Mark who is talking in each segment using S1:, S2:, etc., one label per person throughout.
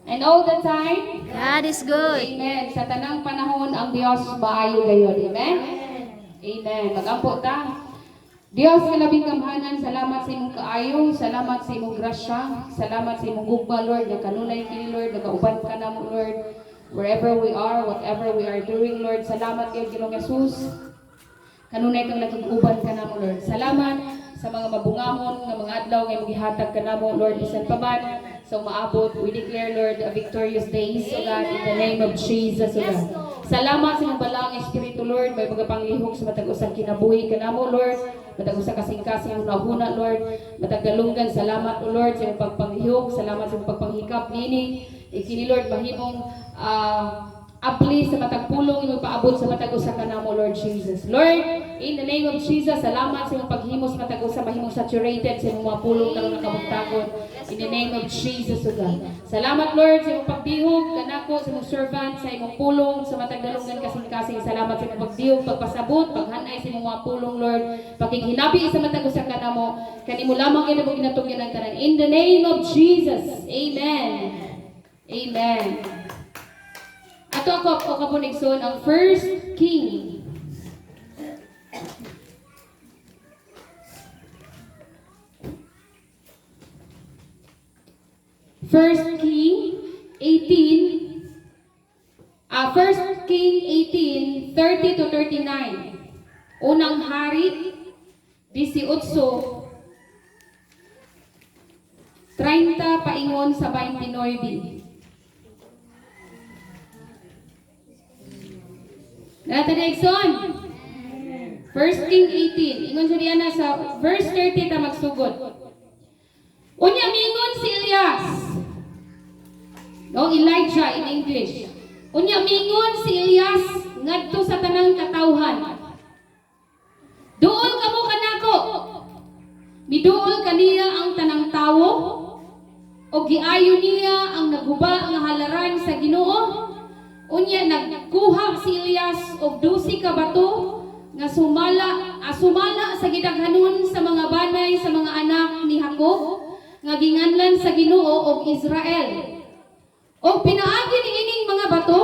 S1: And all the time,
S2: God is good.
S1: Amen. Sa tanang panahon, ang Dios maayo gayod. Amen? Amen. Magampo ta. Dios nga labing gamhanan, salamat sa imong kaayo, salamat sa imong grasya, salamat sa imong gugma, Lord, nga kanunay kini, Lord, nagauban ka namo, Lord, wherever we are, whatever we are doing, Lord. Salamat kay Ginoong Jesus. Kanunay kang nagag-uban ka namo, Lord. Salamat sa mga mabungahon nga mga adlaw nga imong gihatag kanamo, Lord, bisan pa man sa umaabot. We declare, Lord, a victorious days, O God, in the name of Jesus, O God. Salamat sa imong balaang espiritu, Lord, may mga panglihok sa matag usang kinabuhi kanamo, Lord. Matag usa kasing-kasing ang nahuna, Lord. Matag galunggan, salamat, O Lord, sa imong pagpanglihok, salamat sa imong pagpanghikap niini. Ikini, Lord, mahimong abli sa matag pulong imong paabot sa matag usa kanamo, Lord Jesus. Lord, in the name of Jesus, salamat sa imong paghimo sa matag usa mahimong saturated sa imong mga pulong karong nakabuntagon. In the name of Jesus, O God. Salamat, Lord, sa imong pagdihog kanako sa imong servant sa imong pulong sa matag dalunggan kasing-kasing. Salamat sa imong pagdihog, pagpasabot, paghanay sa imong mga pulong, Lord. Pakighinabi sa matag usa kanamo, kanimo lamang kini mo ginatugyan ang tanan. In the name of Jesus. Amen. Amen. Ato ako o kabunigson ang First King. First King 18, First King 18, 30 to 39. Unang Hari 18, 30 paingon sa 29. Nata Exxon. First King 18. Ingon siya diyan na sa verse 30 ta magsugod. Unya mingon si Elias. No, Elijah in English. Unya mingon si Elias ngadto sa tanang katawhan. "Duol kamo kanako." Miduol kaniya ang tanang tawo o giayo niya ang naguba nga halaran sa Ginoo. Unya nagkuha si Elias og 12 ka bato nga sumala sa gidaghanon sa mga banay sa mga anak ni Jacob nga ginganlan sa Ginoo og Israel. Og pinaagi niining mga bato,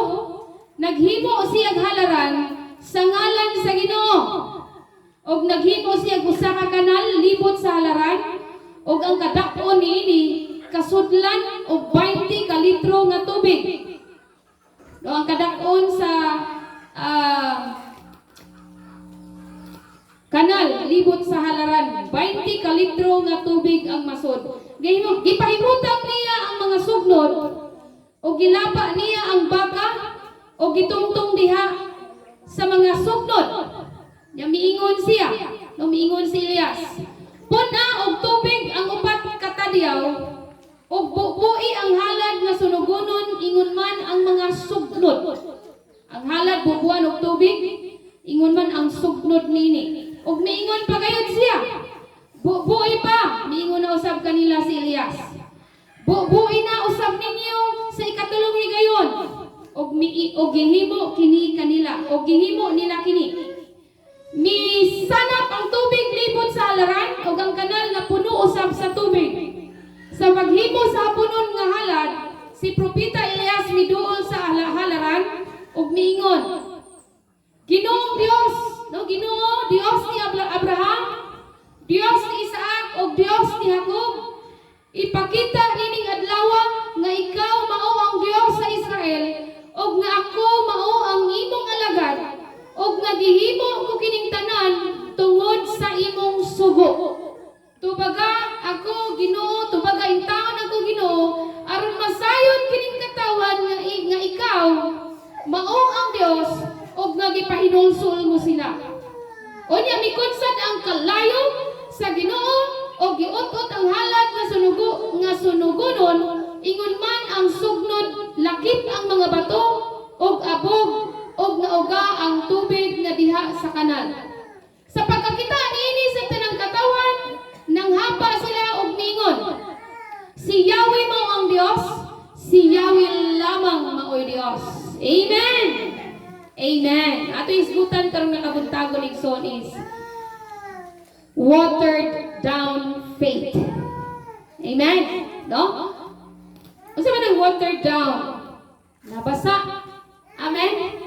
S1: naghimo siya og halaran sa ngalan sa Ginoo. Og naghimo siya og usa ka kanal libot sa halaran og ang kadak-on niini kasudlan og 20 ka litro nga tubig. No, ang kadak-on sa kanal libot sa halaran, 20 ka litro nga tubig ang masod. Gihimo, gipahimutang niya ang mga sugnod o gilapa niya ang baka o gitungtong diha sa mga sugnod. Nya miingon siya, no, miingon si Elias. "Pun-a og tubig ang upat ka tadyaw ug bubui ang halad nga sunugonon ingon man ang mga sugnod." Ang halad bubuan og tubig ingon man ang sugnod nini. Ug miingon pa gayud siya. "Bubui pa," miingon na usab kanila si Elias. "Bubui na usab ninyo sa ikatulong higayon." Og gihimo kini kanila, og gihimo nila kini. Misanap ang tubig libot sa halaran ug ang kanal na puno usab sa tubig. Sa paghimo sa haponon nga halad, si Propeta Elias miduol sa halaran ug miingon, "Ginoong Dios, no, Ginoo, Dios ni Abraham, Dios ni Isaac ug Dios ni Jacob, ipakita nining adlaw nga ikaw mao ang Dios sa Israel ug nga ako mao ang imong alagad ug nga gihimo ko kining tanan tungod sa imong sugo. Tubaga ako, Ginoo, tubaga intaon ako, Ginoo, aron masayod kining katawan nga ikaw mao ang Dios ug nga gipahinulsol mo sila." Unya mikunsad ang kalayo sa Ginoo ug giut-ot ang halad nga sunugo nga sunugonon ingon man ang sugnod lakip ang mga bato ug abog ug nauga ang tubig nga diha sa kanal. Sa pagkakita niini sa tanang katawan, nanghapa sila og ningon, "Si Yahweh mao ang Dios, si Yahweh lamang maoy Dios." Amen. Amen. Ato isgutan karong nakabuntagon, igsoon, is watered down faith. Amen. No? Unsa man ang watered down? Nabasa. Amen?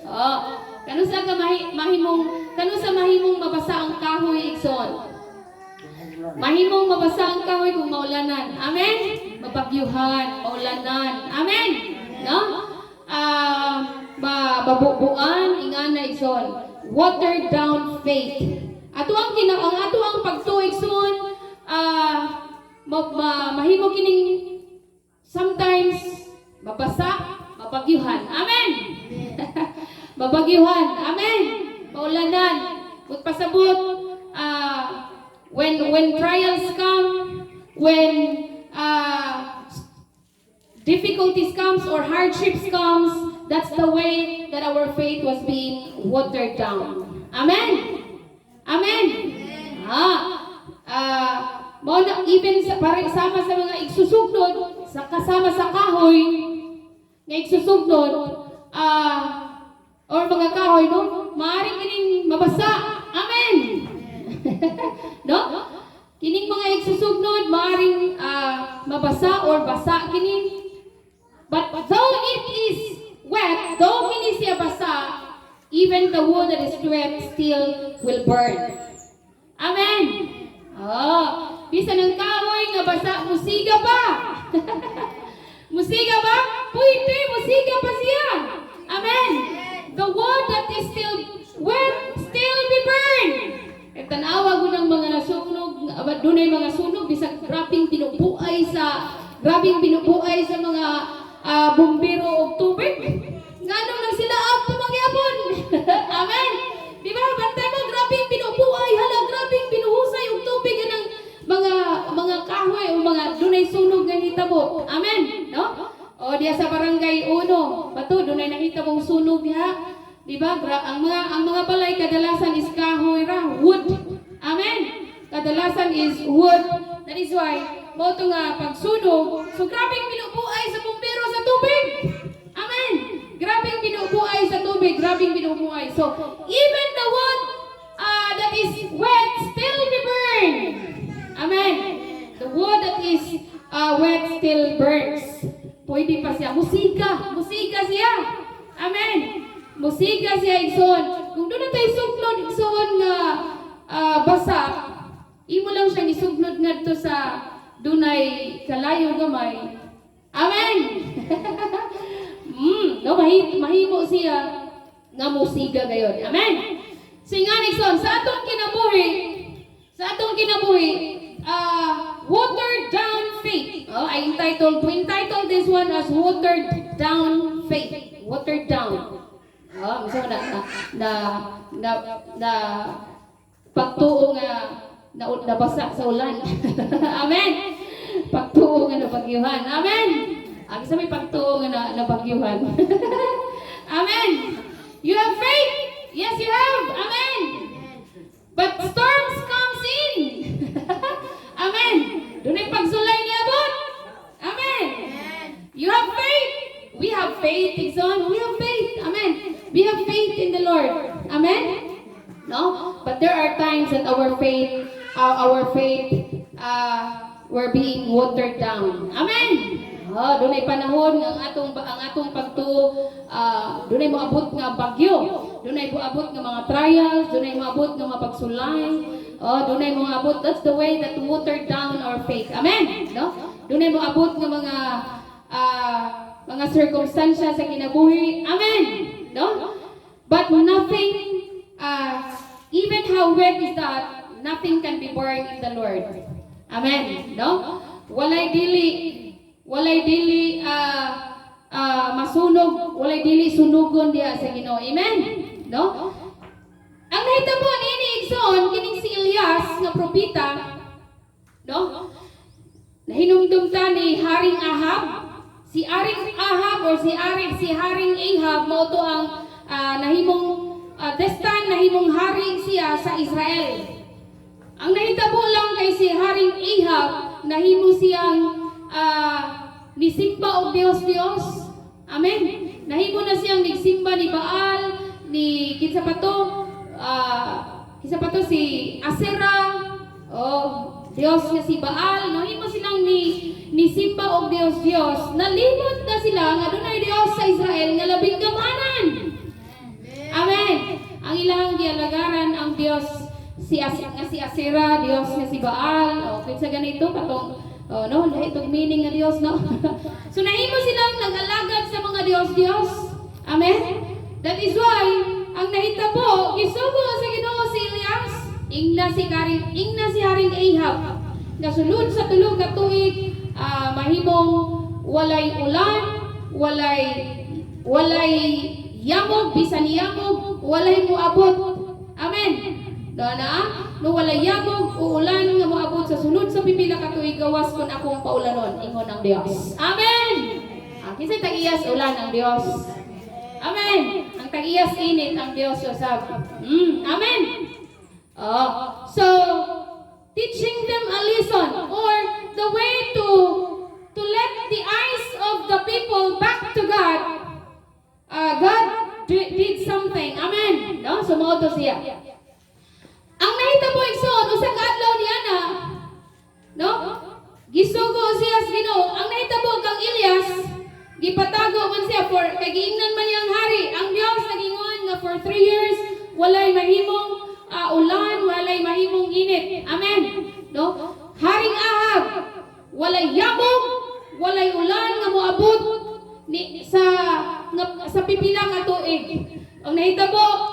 S1: Oh, kanusa ka mahimong kanusa mahimong mabasa ang kahoy, igsoon? Mahimong mabasa ang kahoy kung maulanan. Amen? Mabagyuhan, maulanan. Amen? No? Ah, mabubuan ingana, igsoon. Watered down faith. Ato ang ato ang pagtuo, igsoon, mahimo kining sometimes mabasa, mabagyuhan. Amen. Mabagyuhan. Amen. Maulanan. Magpasabot, when trials come, when difficulties comes or hardships comes, that's the way that our faith was being watered down. Amen. Amen. Mao na even sa parang sama sa mga igsusugnod, sa kasama sa kahoy nga igsusugnod, or mga kahoy, no, maaring kining mabasa. Amen. No? Kining mga igsusugnod maaring mabasa or basa kini. But though it is wet, though kini siya basa, even the wood that is wet still will burn. Amen. Oh, bisan ang kahoy nga basa, musiga pa. Musiga ba? Pwede, musiga pa siya. Amen. The wood that is still wet still be burned. E tanawa ko ng mga nasunog, dunay mga sunog bisag grabing binubuay sa mga bumbero og tubig. Nganong nang sila pa mangyapon. Amen. Di ba? Bantay mo, grabing binubuay, hala, grabing binuhusay og tubig anang mga kahoy o mga dunay sunog nga hitabo. Amen. No? O diya sa Barangay Uno, bato dunay nahitabong sunog diha. Di ba? Ang mga balay kadalasan is kahoy ra, wood. Amen. Kadalasan is wood. That is why mao to nga pagsunog, so grabing binubuay sa bumbero sa tubig. Amen. Grabing binubuay sa tubig, grabing binubuay. So even the wood that is wet still be burned. Amen. The wood that is wet still burns. Pwede pa siya. Musiga. Musiga siya. Amen. Musiga siya, igsoon. Kung duna tay sugnod, igsoon, nga basa, imo lang siyang isugnod ngadto sa dunay kalayo gamay. Amen. No, mahimo siya nga musiga gayon. Amen. So nga, igsoon, sa atong kinabuhi, watered down faith. Oh, I entitled to entitle this one as "Watered Down Faith." Watered down. Oh, unsa na na na na, na pagtuo nga na, nabasa sa ulan. Amen. Pagtuo nga nabagyuhan. Amen. Ang isa may pagtuo nga na, nabagyuhan. Amen. You have faith. Yes, you have. Amen. But storms comes in. Amen. Dunay pagsulay niabot. Amen. You have faith. We have faith, igsoon. We have faith. Amen. We have faith in the Lord. Amen. No? But there are times that our faith were being watered down. Amen. Oh, dunay panahon nga ang atong pagtuo, dunay moabot nga bagyo, dunay moabot nga mga trials, dunay moabot nga mga pagsulay. Oh, dunay moabot. That's the way that watered down our faith. Amen. No? Dunay moabot nga mga circumstansya sa kinabuhi. Amen. No? But nothing, even how wet is that, nothing can be burned in the Lord. Amen. No? Walay dili masunog, walay dili sunugon diha sa Ginoo. Amen. No? Ang nahitabo niini, igsoon, kining si Elias nga propeta, no? Nahinumdum ta ni Haring Ahab. Si Haring Ahab or si Haring Ahab mao to ang nahimong this time nahimong hari siya sa Israel. Ang nahitabo lang kay si Haring Ahab, nahimo siyang nisimba og Dios Dios. Amen. Nahimo na siyang nigsimba ni Baal, ni kinsa pa to? Kinsa pa to, si Asera, oh, Dios nga si Baal, nahimo silang ni Nisimba og Dios Dios, nalimot na sila nga dunay Dios sa Israel nga labing gamhanan. Amen. Ang ilang gialagaran ang Dios nga si Asera, Dios nga si Baal, o kinsa ganito katong, oh, no, lahi tong meaning nga Dios, no. So nahimo silang nag-alagad sa mga Dios Dios. Amen. That is why ang nahitabo, gisugo sa Ginoo si Elias, ingna si Haring Ahab nga sulod sa 3 ka tuig mahimong walay ulan, walay yamog, bisan yamog, walay moabot. Amen. Do na, no, walay yamog o ulan nga moabot sa sulod sa pipila ka tuig gawas kon akong paulanon, ingon ang Dios. Amen. Ah, kinsay tag-iyas ulan ang Dios? Amen. Ang tag-iyas init ang Dios usab. Amen. Oh, so teaching them a lesson or the way to let the eyes of the people back to God. God did something. Amen. No? So mao to siya. Ang nahitabo, igsoon, usa ka adlaw niya na, no? Gisugo siya sa Ginoo. Ang nahitabo kang Elias, gipatago man siya for kay giingnan man niyang hari. Ang Dios nagingon nga for 3 years walay mahimong ulan, walay mahimong init. Amen. No? Haring Ahab, walay yamog, walay ulan nga moabot ni sa nga, sa pipila ka tuig. Ang nahitabo,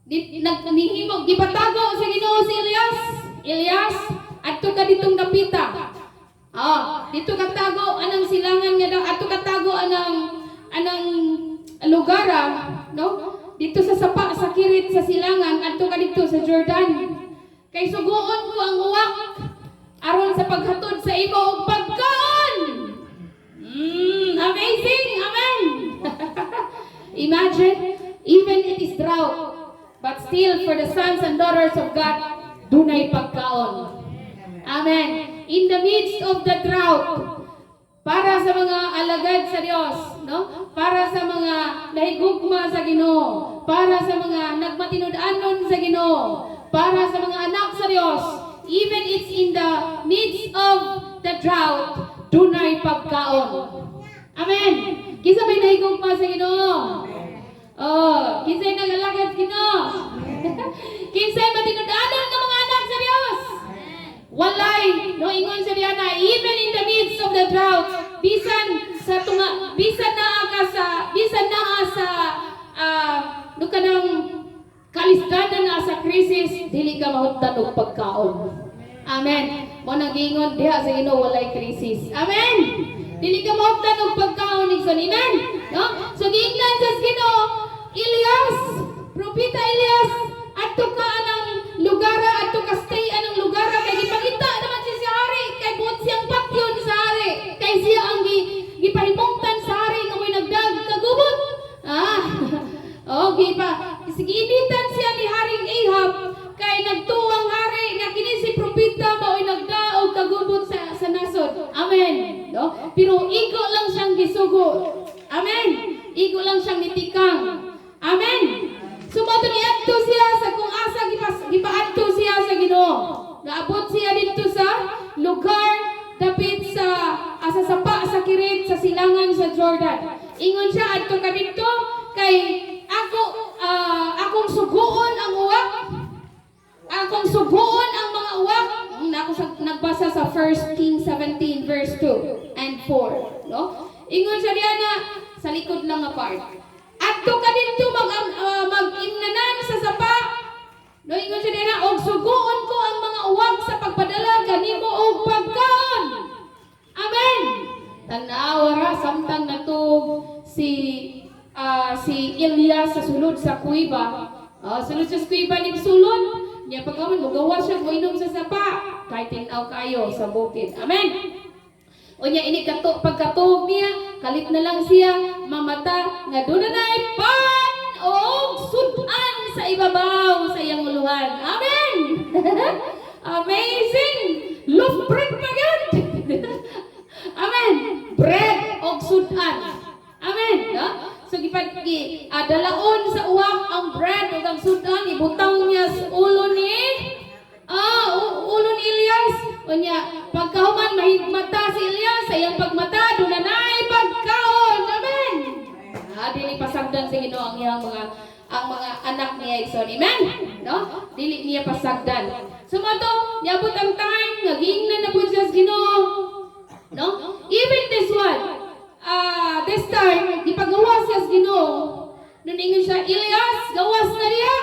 S1: nihimo gipatago sa Ginoo si Elias. "Elias, adto ka ditong dapita. Ah, dito ka tago anang silangan nga daw, adto ka tago anang lugar, no? Dito sa sapa sa Kirit sa silangan, adto ka dito sa Jordan. Kay suguon ko ang uwak aron sa paghatod sa imo og pagkaon." Amazing. Amen. Imagine, even it is drought, but still for the sons and daughters of God, dunay pagkaon. Amen. In the midst of the drought, para sa mga alagad sa Dios, no? Para sa mga nahigugma sa Ginoo, para sa mga nagmatinud-anon sa Ginoo, para sa mga anak sa Dios, even it's in the midst of the drought, dunay pagkaon. Amen. Kinsa may nahigugma sa Ginoo? Oh, kinsay nagalagad sa Ginoo? Kinsay matinud-anon nga mga anak sa Dios? Walay, no, ingon sa Diana, even in the midst of the drought, bisan sa tunga, bisan naa sa no, kanang kalisdanan na sa krisis, dili ka mahutdan og pagkaon. Amen. Mo nang giingon diha sa Ginoo, walay krisis. Amen. Dili ka mahutdan og pagkaon, igsoon. Amen. No? So giingnan sa Ginoo, "Elias, Propeta Elias, adto ka anang lugar, adto ka stay anang lugar kay gipangita naman siya sa hari, kay buot siyang patyon sa hari, kay siya ang gipahimungtan sa hari nga mo'y nagdag kagubot." Ah. Oh, sige, initan siya ni Haring Ahab kay nagtuwang hari nga kini si propeta mao'y nagdaog kagubot sa nasod. Amen. No? Pero igo lang siyang gisugo. Amen. Igo lang siyang nitikang. Amen. So mo niadto siya sa kung asa gipaadto siya sa Ginoo. Naabot siya dito sa lugar dapit sa asa sapa sa Kirit sa silangan sa Jordan. Ingon siya, "Adto ka dito kay ako akong suguon ang uwak. Akong suguon ang mga uwak." Ako sa, nagbasa sa 1 King 17 verse 2 and 4, no? Ingon siya diyan na sa likod lang nga part. "Adto ka dito mag-imnanan sa sapa." No, ingon siya diyan, "Og suguon ko ang mga uwak sa pagpadala kanimo og pagkaon." Amen. Tanawa ra samtang natug si Elias sa sulod sa kuweba. Sulod sa kuweba ni sulod. Nya pagkaman mogawa siya, moinom sa sapa kay tin-aw kayo sa bukid. Amen. Unya ini kato pagkatuog niya, kalit na lang siya mamata nga doon na pan og sudan sa ibabaw sa iyang uluhan. Amen. Amazing. Loaf bread pa gyud. Amen. Bread og sudan. Amen. No? So gipad gi dalaon sa uwak ang bread ug ang sudan, ibutang niya sa ulo ni Elias. Unya, pagkahuman mahigmata si Elias sa iyang pagmata, duna nay pagkaon. Amen. Ah, dili pasagdan sa Ginoo ang iyang mga ang mga anak niya, igsoon. Amen. No? Dili niya pasagdan. So mao to, niabot ang time nga giingnan na pud siya sa Ginoo. No? Even this one, this time, gipagawas siya sa Ginoo. Nung ingon siya, "Elias, gawas na niya."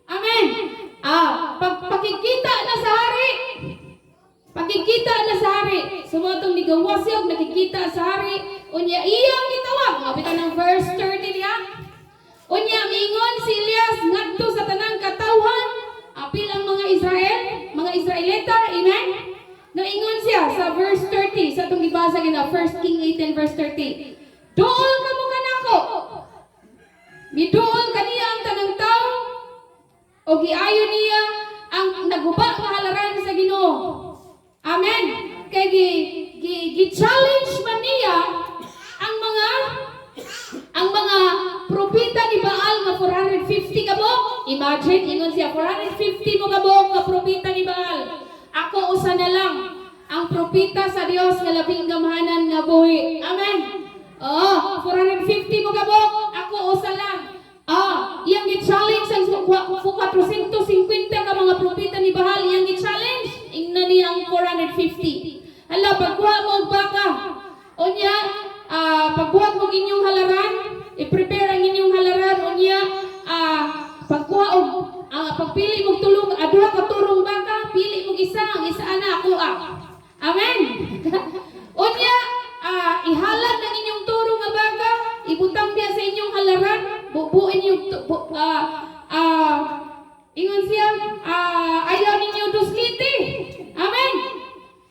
S1: Amen. Pag pakikita na sa hari. Pakikita na sa hari. So mao tong nigawas siya og nakikita sa hari. Unya iyang gitawag. Mabita ng verse 30 niya. Unya miingon si Elias ngadto sa tanang katawhan, apil ang mga Israel, mga Israelita, amen? Naingon siya sa verse 30 sa atong gibasa gina 1 King 18 verse 30. "Duol kamo kanako." Miduol kaniya ang tanang tao o giayo niya ang naguba nga halaran sa Ginoo. Amen. Kay gi gi, gi-challenge man niya ang mga propeta ni Baal nga 450 ka buok. Imagine, ingon siya, "450 mo ka buok nga propeta ni Baal. Ako usa na lang ang propeta sa Dios nga labing gamhanan nga buhi." Amen. Oh, 450 mo ka buok, ako usa lang. Iyang gi-challenge ang 450 ka mga propeta ni Baal, iyang gi-challenge. Ingna niya ang 450. "Hala, pagkuha mo og baka. Unya, pagbuhat mo inyong halaran, i-prepare ang inyong halaran, unya, pagkuha og pagpili mong tulong, duha ka turong baka, pili mong isa, ang isa ana ako ah." Amen. "Unya, ihalad ang inyong turong nga baka, ibutang diya sa inyong halaran, bubuin yung ingon siya, ayaw ninyo dusliti." Amen.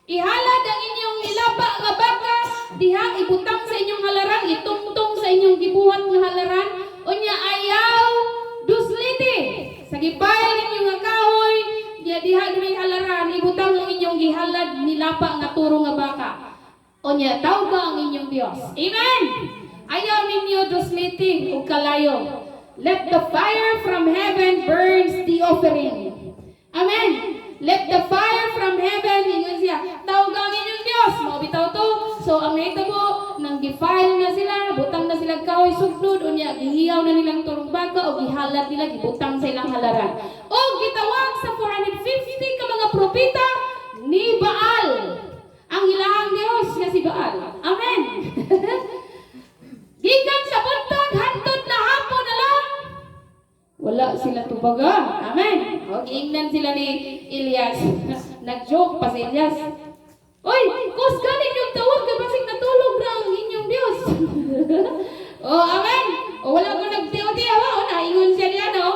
S1: "Ihalad ang inyong ilapa nga baka, diha ibutang sa inyong halaran, itungtong sa inyong gibuhat nga halaran, unya ayaw dusliti. Sa gipay ninyo nga kahoy, diha diha dunay halaran, ibutang ang inyong gihalad nilapa nga turo nga baka. Unya tawga ang inyong Dios." Amen. Ayaw ninyo dusliti ug kalayo. Let the fire from heaven burns the offering. Amen. Let the fire from heaven, ingon siya, tawga ang inyong Diyos. Mao bitaw to. So ang nahitabo, nang gifile na sila, butang na sila kahoy sugdod, unya gihiyaw na nilang turong baka o gihalat nila, gibutang sa ilang halaran. O gitawag sa 450 ka mga propeta ni Baal. Ang ilahang Diyos nga si Baal. Amen. Gikan sa buntag hantod na hapon na lang, wala sila tubaga. Amen. O, giingnan sila ni Elias. Nag-joke pa si Elias. "Oy, kus ganin yung tawag kay basig natulog ra ang inyong Diyos." Oh, amen. O wala ko nagtiyo-tiyo ha. O, naingon siya niya, no?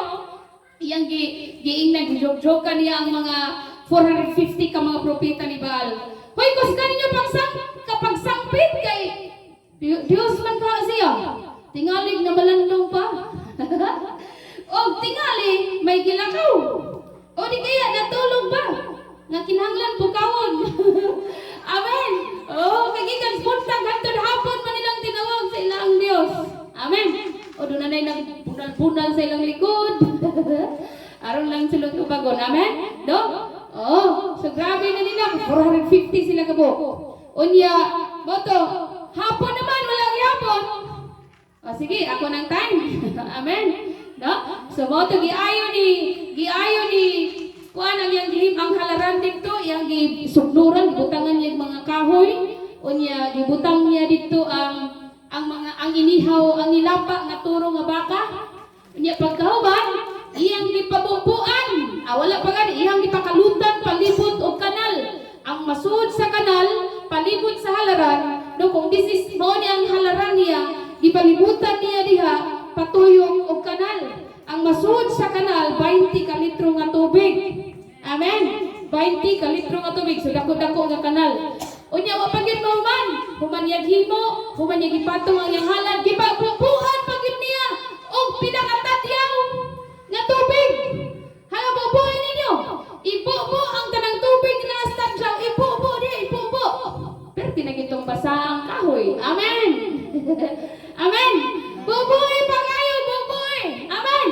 S1: Iyang giingnan, gi-joke-joke niya ang mga 450 ka mga propeta ni Baal. "Hoy, kus ganin yung kapag sangpit kay Diyos man ka siya. Tingalig na malandong pa. O tingali may gilakaw. O di kaya natulog ba? Nga kinahanglan pukawon." Amen. Oh, kay gikan buntag hantod hapon man nilang tinawag sa ilang Dios. Amen. O doon na nagbunal-bunal sa ilang likod. Aron lang sila tubagon. Amen? No? Oh, so grabe na nila. 450 sila kabuok. Unya, mao to, hapon naman, wala gihapon. O sige, ako ng time. Amen. No? So mao to giayo ni kuan ang iyang gihim ang halaran dito, iyang gisugnuran, gibutangan niya ang mga kahoy, unya gibutang niya dito ang mga ang inihaw, ang nilapa nga turo nga baka. Unya pagkahuman, iyang gipabubuan. Wala pa gani, iyang gipakalutan palibot og kanal. Ang masud sa kanal, palibot sa halaran, no, kung this is mao ni ang halaran niya, gipalibutan niya diha patuyok og kanal. Ang masud sa kanal, 20 ka litro nga tubig. Amen. 20 ka litro nga tubig, so dako-dako nga kanal. Unya wa pa gyud mahuman, human niya himo, human niya gipatong ang iyang halad, gipabubuan pa gyud niya og pinakatadyaw nga tubig. "Hala, bubuin ninyo. Ibubo ang tanang tubig na tadyaw, ibubo diya, ibubo." Pero tinagitong basa ang kahoy. Amen. Amen. Bubuy pa kayo, bubuy. Amen.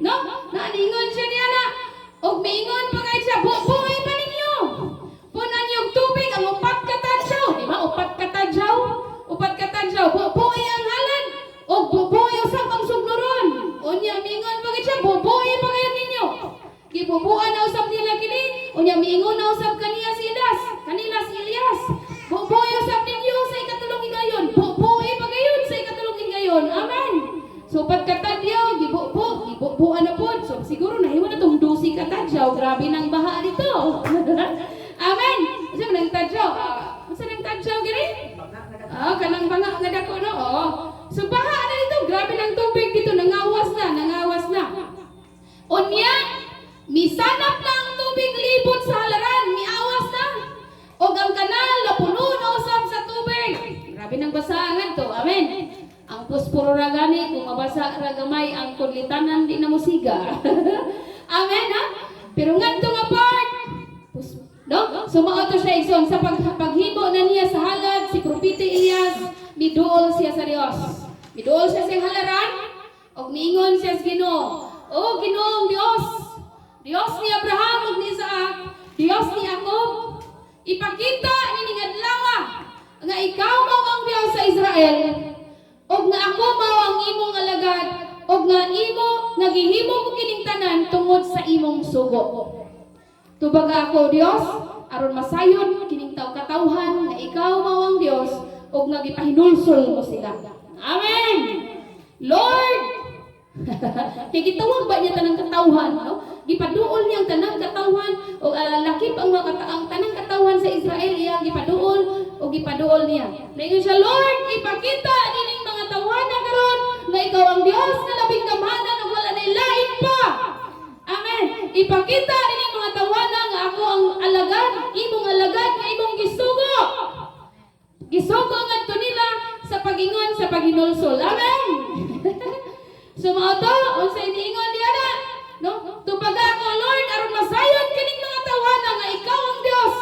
S1: No? Naningon siya niya na. Og miingon pa kayo siya, "Bubuy pa ninyo." tadyaw, "Bubuoi ang halad og bubuoi usab ang sugnuron." Unya miingon pa siya, "Bubuoi pa kayo ninyo." Gibubuan na usab nila kini, unya miingon na usab kaniya si Elias, kanila si Elias. "Bubuoi usab ninyo sa ikatulong higayon. Bubuoi pa gayon sa ikatulong higayon." Amen. So pagkatadyaw, gibubo, gibubuan na pod. So siguro nahimo na tong 12 katadyaw, grabe nang baha dito. Amen. Unsa man ang tadyaw? Ah, unsa nang tadyaw gani? Ah, kanang banga nga dako, no. Oo. So baha na dito, grabe ng tubig dito, nangawas na, nangawas na. Unya, misanap na ang tubig libot sa halaran, miawas na. Og ang kanal napuno na usab sa tubig. Grabe nang basahan to. Amen. Ang puspuro ra gani kung mabasa ra gamay ang kudlitanan, di na musiga. Amen, ha? Pero ngadto nga part, no? So mao to siya, igsoon, sa paghimo na niya sa halad si Propeta Elias, miduol siya sa Dios. Miduol siya sa halaran og niingon siya sa Ginoo. "O Ginoong Dios, Dios ni Abraham ug ni Isaac, Dios ni Jacob, ipakita nining adlaw nga ikaw mao ang Dios sa Israel ug nga ako mao ang imong alagad ug nga imo nga gihimo ko kining tanan tungod sa imong sugo. Tubaga ako, Dios, aron masayod kining taw katawhan nga ikaw mao ang Dios ug nga gipahinulsol mo sila." Amen. Lord, kay gitawag ba niya tanang katawhan, no? Gipaduol niya ang tanang katawhan o lakip ang mga ang tanang katawhan sa Israel, iyang gipaduol o gipaduol niya. Naingon siya, "Lord, ipakita nining mga tawhana karon nga ikaw ang Dios nga labing gamhanan ug wala nay lain pa. Amen. Ipakita nining mga tawhana nga ako ang alagad, imong alagad nga imong gisugo. Gisugo ngadto nila sa pagingon sa paghinulsol." Amen. So mao to, unsay niingon diha na? No? "Tubaga ako, Lord, aron masayod kining mga tawhana nga ikaw ang Dios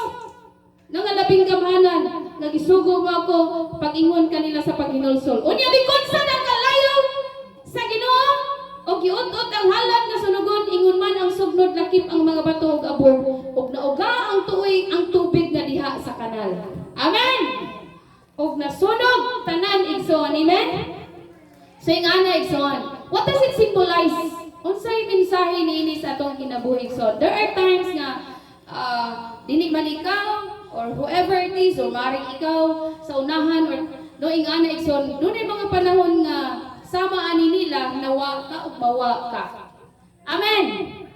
S1: na nga labing gamhanan, nga gisugo mo ako pag-ingon kanila sa paghinulsol." Unya mikonsa ang kalayo sa Ginoo og giut-ot ang halad nga sunugon, ingon man ang sugnod lakip ang mga bato ug abo, ug nauga ang tubig nga diha sa kanal. Amen. Og nasunog tanan, igsoon. Amen. So yung ana, igsoon, what does it symbolize? Unsay mensahe niini sa atong kinabuhi, igsoon? There are times nga dili man ikaw or whoever it is or maring ikaw sa unahan or no, ing ana, igsoon, dunay mga panahon nga sama ani nila nawa ka ug mawa ka. Amen.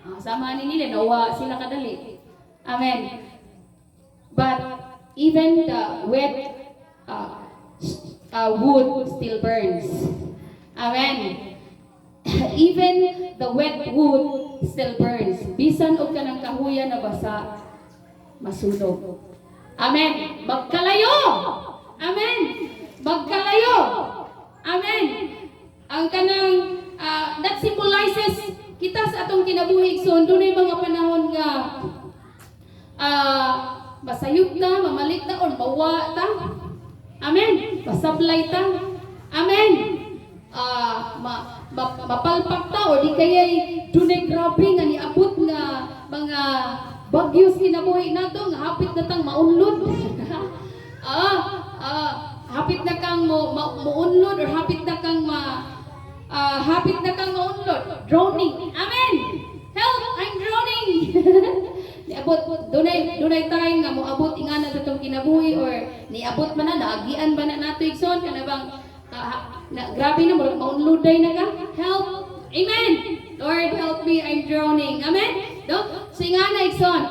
S1: Ah, sama ani nila nawa sila kadali. Amen. But even the wet wood still burns. Amen. Even the wet wood still burns. Bisan og kanang kahuya na basa, masunog. Amen. Magkalayo. Amen. Magkalayo. Amen. Ang kanang that symbolizes kita sa atong kinabuhi, so dunay mga panahon nga masayop na, mamalit na, or mawa ta. Amen. Masablay ta. Amen. Ah, ma, ma, mapalpak ta o di kaya'y dunay grabe nga niabot nga mga bagyo sa kinabuhi nato nga hapit na tang maunlod. Hapit na kang mo, muunlod or hapit na kang maunlod. Drowning. Amen. Help, I'm drowning. Niabot dunay time nga moabot ingana sa atong kinabuhi or niabot man na, naagian ba na nato, igsoon, kana bang na, grabe na, murag maunloday na ka. Help. Amen. Lord, help me, I'm drowning. Amen, no? So ingana, igsoon,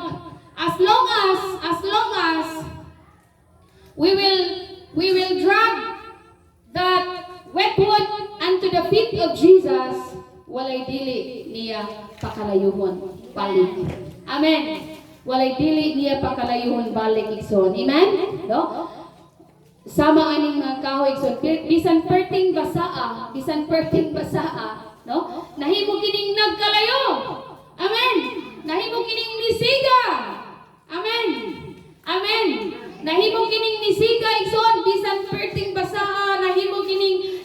S1: as long as we will drag that wet wood unto the feet of Jesus, walay dili niya pakalayuhon balik. Amen. Walay dili niya pakalayuhon balik, igsoon. Amen, no? Sama aning mga kahoy, igsoon, bisan perting basaa, bisan perting basaa, no, nahimo kining nagkalayo. Amen. Nahimo kining nisiga. Amen, amen. Nahimo kining nisiga, igsoon, bisan perting basaa, nahimo kining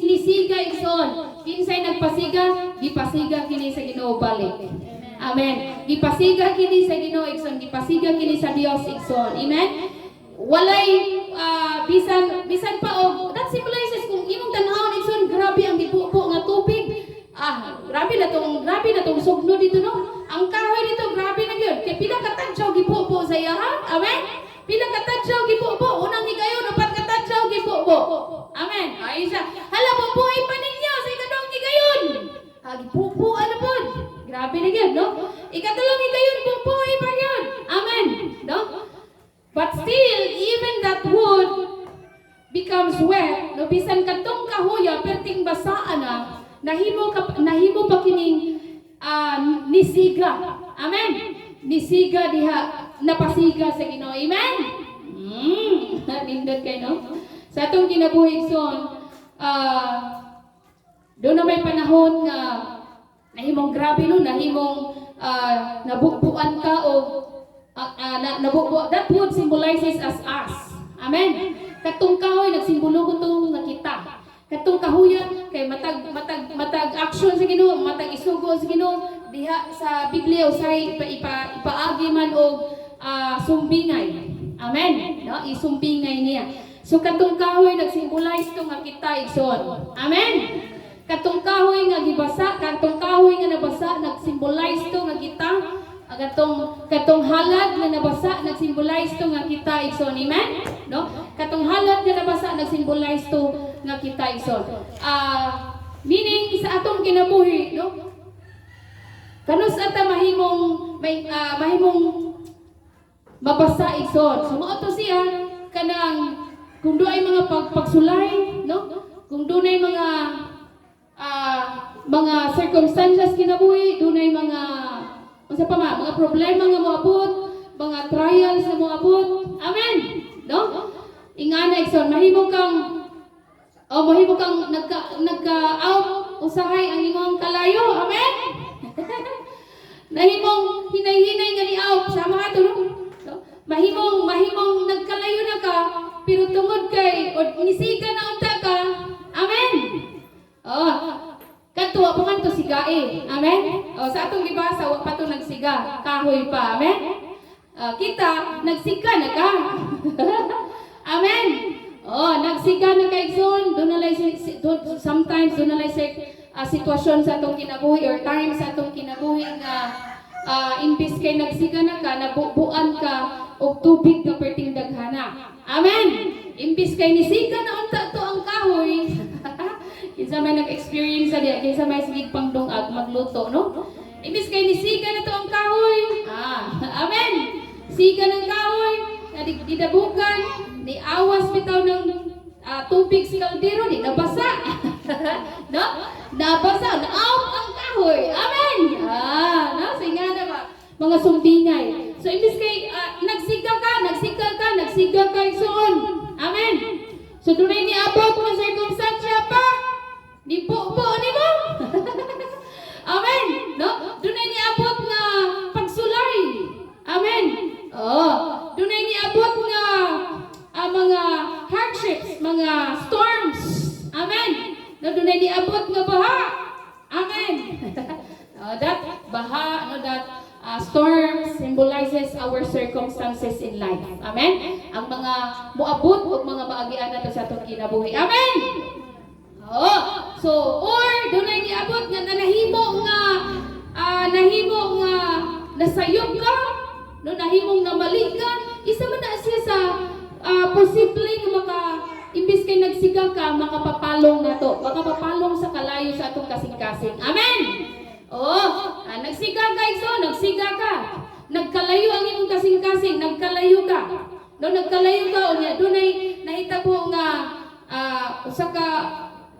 S1: nisiga, igsoon. Kinsay nagpasiga? Gipasiga kini sa Ginoo balik. Amen. Gipasiga kini sa Ginoo, igsoon, gipasiga kini sa Dios, igsoon. Amen. Walay bisan bisan pa og that symbolizes kung imong tan-awon, igsoon, grabe ang gibubo nga tubig. Ah, grabe na tong sugno dito, no. Ang kahoy dito, grabe na gyud. Kay pila ka tadyaw gibubo sa iya, ha? Amen. Pila ka tadyaw gibubo? Unang higayon, upat ka tadyaw gibubo. Amen. Ay siya. Hala, bubuin pa ninyo sa ikaduhang higayon. Ah, gibubo ano pod? Grabe na gyud, no? Ikatulong higayon, bubuin pa gyud. Amen. No? But still, even that wood becomes wet, no, bisan kadtong kahoya perting basaan na, nahimo pa kining nisiga. Amen. Nisiga diha, napasiga sa Ginoo. Amen. Nindot kay, no. Sa atong kinabuhi, igsoon, doon na may panahon nga nahimong grabe, no, nahimong nabubuan ka o nabubu that wood symbolizes as us. Amen. Katong kahoy nagsimbolo ko to nga kita. Katong kahuya kay matag action sa Ginoo, matag isugo sa Ginoo diha sa Biblia usay ipaagi man og sumbingay. Amen. No, isumbingay niya. So katong kahoy nagsimbolize to nga kita, igsoon. Amen. Katong kahoy nga gibasa, katong kahoy nga nabasa, nagsimbolize to nga kita. Ang katong halad nga nabasa, nagsimbolize to nga kita, igsoon. Amen? No? Katong halad nga nabasa, nagsimbolize to nga kita, igsoon. Ah, meaning sa atong kinabuhi, no? Kanus ata mahimong mabasa, igsoon. So mao to siya kanang kung doay mga pagsulay, no? Kung dunay mga circumstances kinabuhi, dunay mga unsa pa ma, mga problema nga moabot, mga trials nga moabot. Amen. No? Ingana, igsoon, mahimo kang nagka out usahay ang imong kalayo. Amen. Nahimong hinay-hinay nga ni out sama ato, no? No? Mahimong nagkalayo na ka pero tungod kay o nisiga na unta ka. Amen. Oh, kadto wa pa man to sigae. Amen. Oh, sa atong gibasa, wa pa to nagsiga, kahoy pa. Amen. Ah, kita nagsiga na ka. Amen. Oh, nagsiga na kay, igsoon, doon na lang sometimes doon na lang sa sitwasyon sa atong kinabuhi or time sa atong kinabuhi nga imbis kay nagsiga na ka, nabubuan ka og tubig nga perting daghana. Amen. Imbis kay nisiga na unta to ang kahoy. Kinsa may nag-experience sa diya, kinsa may sige pang dungag magluto, no? Imbis kay nisiga na to ang kahoy. Ah, amen. Siga ng kahoy, na didabukan, ni awas bitaw ng tubig sa kaldero, di nabasa. No? Nabasa, na-out ang kahoy. Amen. Ah, no? Singa na ba? Mga sumbingay. So imbis kay nagsiga ka, nagsiga ka, nagsiga ka, igsoon. Amen. So dunay ni abot nga circumstansya pa. Ni bubo nimo. Amen. No? Dunay ni abot nga pagsulay. Amen. Oh, dunay ni abot nga mga hardships, mga storms. Amen. No, dunay ni abot nga baha. Amen. Oh, that baha, no, that storm symbolizes our circumstances in life. Amen. Ang mga moabot ug mga maagian nato sa atong kinabuhi. Amen. Oh, so or dunay niabot nga nahimo nga nasayop ka, no, nahimong namali ka, isa man na siya sa posible nga maka imbis kay nagsiga ka, makapapalong nato, makapapalong sa kalayo sa atong kasing-kasing. Amen. Oh, nagsiga ka, igsoon, nagsiga ka. Nagkalayo ang imong kasing-kasing, nagkalayo ka. No, nagkalayo ka unya dunay nahitabo nga usa ka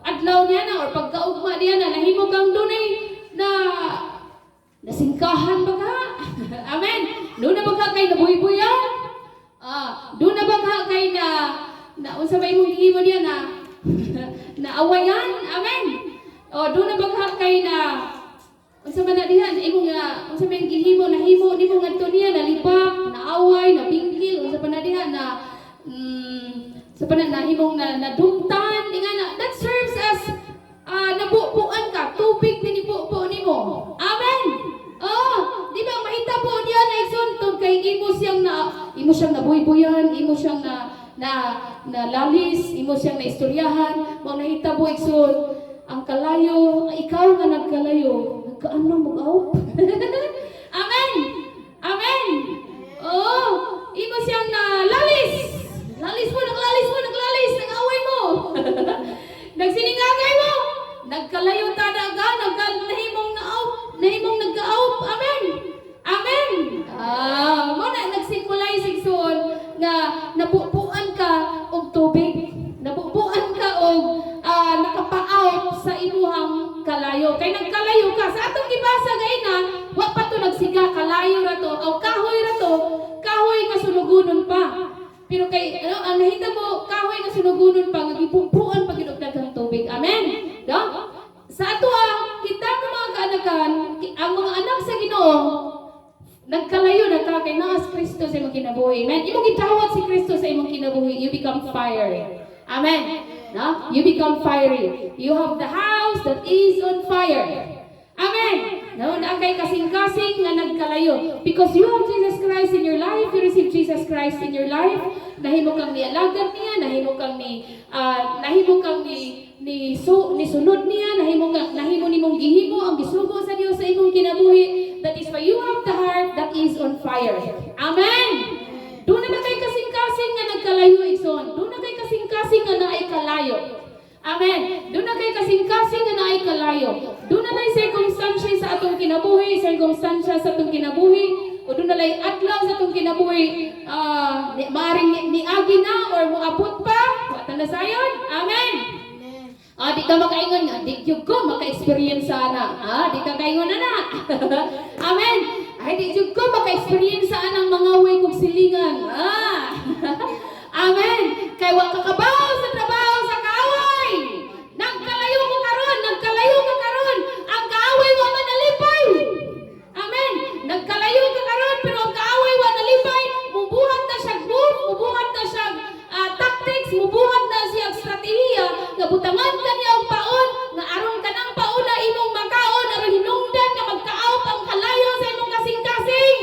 S1: adlaw niya na or pagkaugma niya na nahimo kang dunay na nasingkahan ba ka? Amen. Doon na ba ka kay nabuybuyan? Ah, doon na ba ka kay na na unsa ba imong gihimo niya na naawayan? Amen. O doon na ba ka kay na unsa man na diha imong nga unsa may gihimo nahimo nimo ngadto niya, nalibak, naaway, nabingkil, unsa pa na diha na sa pa na nahimong na nadumtan nga na that serves as nabubuan ka, tubig ni nibubo nimo. Amen. Oh, di ba mahitabo niya na, igsoon, tungod kay imo siyang na imo siyang nabuybuyan, imo siyang na na na lalis, imo siyang naistoryahan, mao nahitabo, igsoon, ang kalayo, ikaw nga nagkalayo, nagkaano mag-out. Amen. Amen. Oo, imo siyang nalalis. Lalis mo, naglalis mo, naglalis, nag-away mo. Nagsiningagay mo. Nagkalayo tada ka, nagka, nahimong na-out, nahimong nagka-out. Amen. Amen. Ah, mao na nag-symbolize, igsoon, nga napupuan ka og tubig. Napupuan ka og nakapa-out sa imuhang kalayo. Kay nagkalayo ka. Sa atong gibasa gayna, wa pa to nagsiga, kalayo ra to, o kahoy ra to, kahoy nga sunugunon pa. Pero kay ano ang nahitabo, kahoy nga sunugunon pa nga gipupuan pa gyud og daghang tubig. Amen. No? Sa ato ah, kita nga mga kaanakan, ang mga anak sa Ginoo, nagkalayo na ka kay naa si Kristo sa imong kinabuhi. Amen. Imong gidawat si Kristo sa imong kinabuhi, you become fiery. Amen. No? You become fiery. You have the house that is on fire. Amen. No, naa kay kasing-kasing nga nagkalayo. Because you have Jesus Christ in your life, you receive Jesus Christ in your life, nahimo kang nialagad niya, nahimo kang ni ni su, ni sunod niya, nahimo nimong gihimo ang gisugo sa Dios sa imong kinabuhi. That is why you have the heart that is on fire. Amen. Duna na kay kasing-kasing nga nagkalayo, igsoon. Duna kay kasing-kasing nga naay kalayo. Amen. Duna kay kasing-kasing nga naay kalayo. Duna na circumstansya sa atong kinabuhi, circumstansya sa atong kinabuhi, o duna lay adlaw sa atong kinabuhi, maaring niagi na or moabot pa, wa ta nasayon. Amen. Ah, di ka makaingon nga, di gyud ko maka-experience ana. Ah, di ka kaingon ana. Amen. Ay, di gyud ko maka-experience anang mangaway kog silingan. Ah. Amen. Kay wa ka kabaw sa trabaho sa kaaway. Nagkalayo ko karon, nagkalayo ka karon. Ang kaaway wa man nalipay. Amen. Nagkalayo ka karon pero ang kaaway wa nalipay. Mubuhat na siya move, mubuhat na siya tactics, mubuhat na siya estratehiya nga butangan ka niya og paon nga aron kanang pauna imong makaon aron hinungdan nga magka-out ang kalayo sa imong kasing-kasing.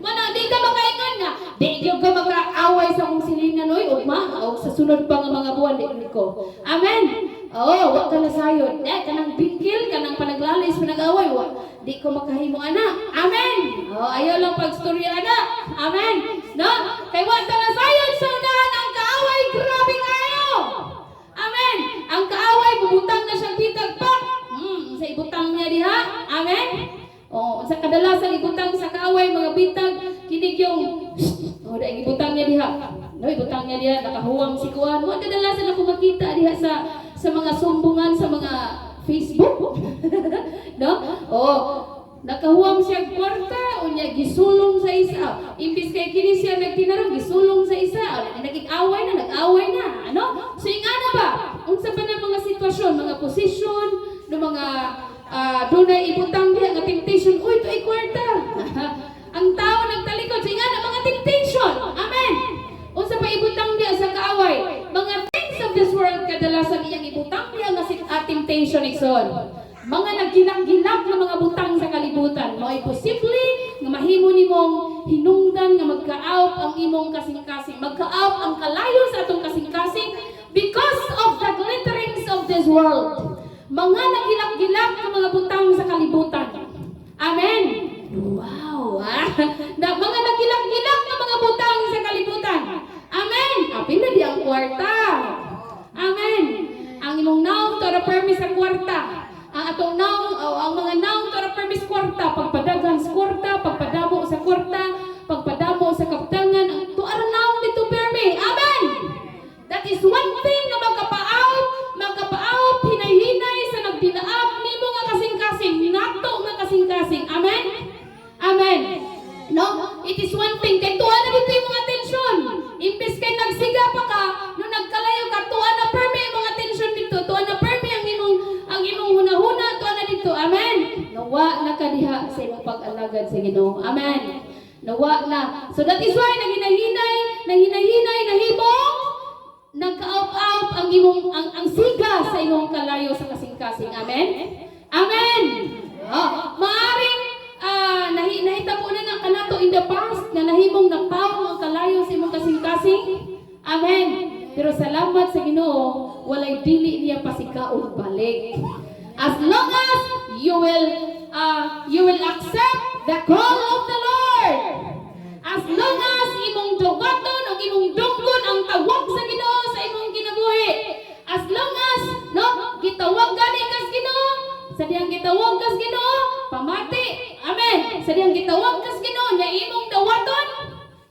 S1: Mana di ka makaingon nga di gyud ka makaaway sa akong silingan oy ugma o sa sunod pa nga mga buwan di ko. Amen. Oh, wa ka nasayon. Eh, kanang bingkil, kanang panaglalis, panag-away, wa di ko makahimo ana. Amen. Oh, ayaw lang pagstorya ana. Amen. No? Kay wa ta nasayon sa unahan ang kaaway, grabe kayo. Amen. Ang kaaway bubutang na siyang bitag pa. Sa ibutang niya diha. Amen. Oh, sa kadalasan ibutang sa kaaway mga bitag kinig yung oh, dahil ibutang niya diha. No, ibutang niya diha, nakahuwang si kuan. Mo kadalasan ako makita diha sa mga sumbungan sa mga Facebook, no? Oh, nakahuwam siya kwarta, unya gisulong sa isa. Imbis kay kini siya nagtinarong, gisulong sa isa. O, naging-away na, nag-away na. Ano? So ingana ba? Unsa pa na mga sitwasyon, mga posisyon, no mga dunay ibutang diha nga temptation, uy, to ay kwarta. Ang tao nagtalikod, so ingana mga temptation. Amen. Unsa pa ibutang diha sa kaaway? Mga things of this world kadalasan iyang ibutang diha nga temptation, igsoon. Mga naggilag-gilag nga mga butang sa kalibutan, mao'y posible nga mahimo nimong hinungdan nga magka-out ang imong kasing-kasing, magka-out ang kalayo sa atong kasing-kasing because of the glitterings of this world. Mga nagilak-gilak nga mga butang sa kalibutan. Amen. Wow! Ah. Na, mga nagilak-gilak nga mga butang sa kalibutan. Amen. Apil na di ang kwarta. Amen. Ang imong naong para permi sa kwarta. Ang atong naong o ang mga naong para permi sa kwarta, pagpadaghan sa kwarta, pagpadamo sa kwarta, pagpadamo sa kaptangan, ang tuara naong dito permi. Amen. That is one thing na makapaawt hinay-hinay sa nagbilaab nimo nga kasing-kasing, nato nga kasing-kasing. Amen. Amen. No? It is one thing. Kay tuwa na dito yung mga atensyon. Imbes kay nagsiga pa ka, no nagkalayo ka, tuwa na permi yung mga atensyon dito. Tuwa na permi ang imong hunahuna, tuwa na dito. Amen. Nawa na ka diha sa imong pag-alagad sa Ginoo. Amen. Nawa na. So that is why naghinay-hinay, naghinay-hinay, nahimong nagka-out-out ang siga sa imong kalayo sa kasing-kasing. Amen. Amen. Oh, maaring nahitabo na nga kanato in the past nga nahimong napaw ang kalayo sa imong kasing-kasing. Amen. Pero salamat sa Ginoo, walay dili niya pasikaon balik. As long as you will accept the call of the Lord. As long as imong dawaton o imong dunggon ang tawag sa Ginoo sa imong kinabuhi. As long as, no, gitawag gani kas Ginoo, sa dihang gitawag kas Ginoo, pamati. Amen. Sa dihang gitawag kas Ginoo nya imong dawaton.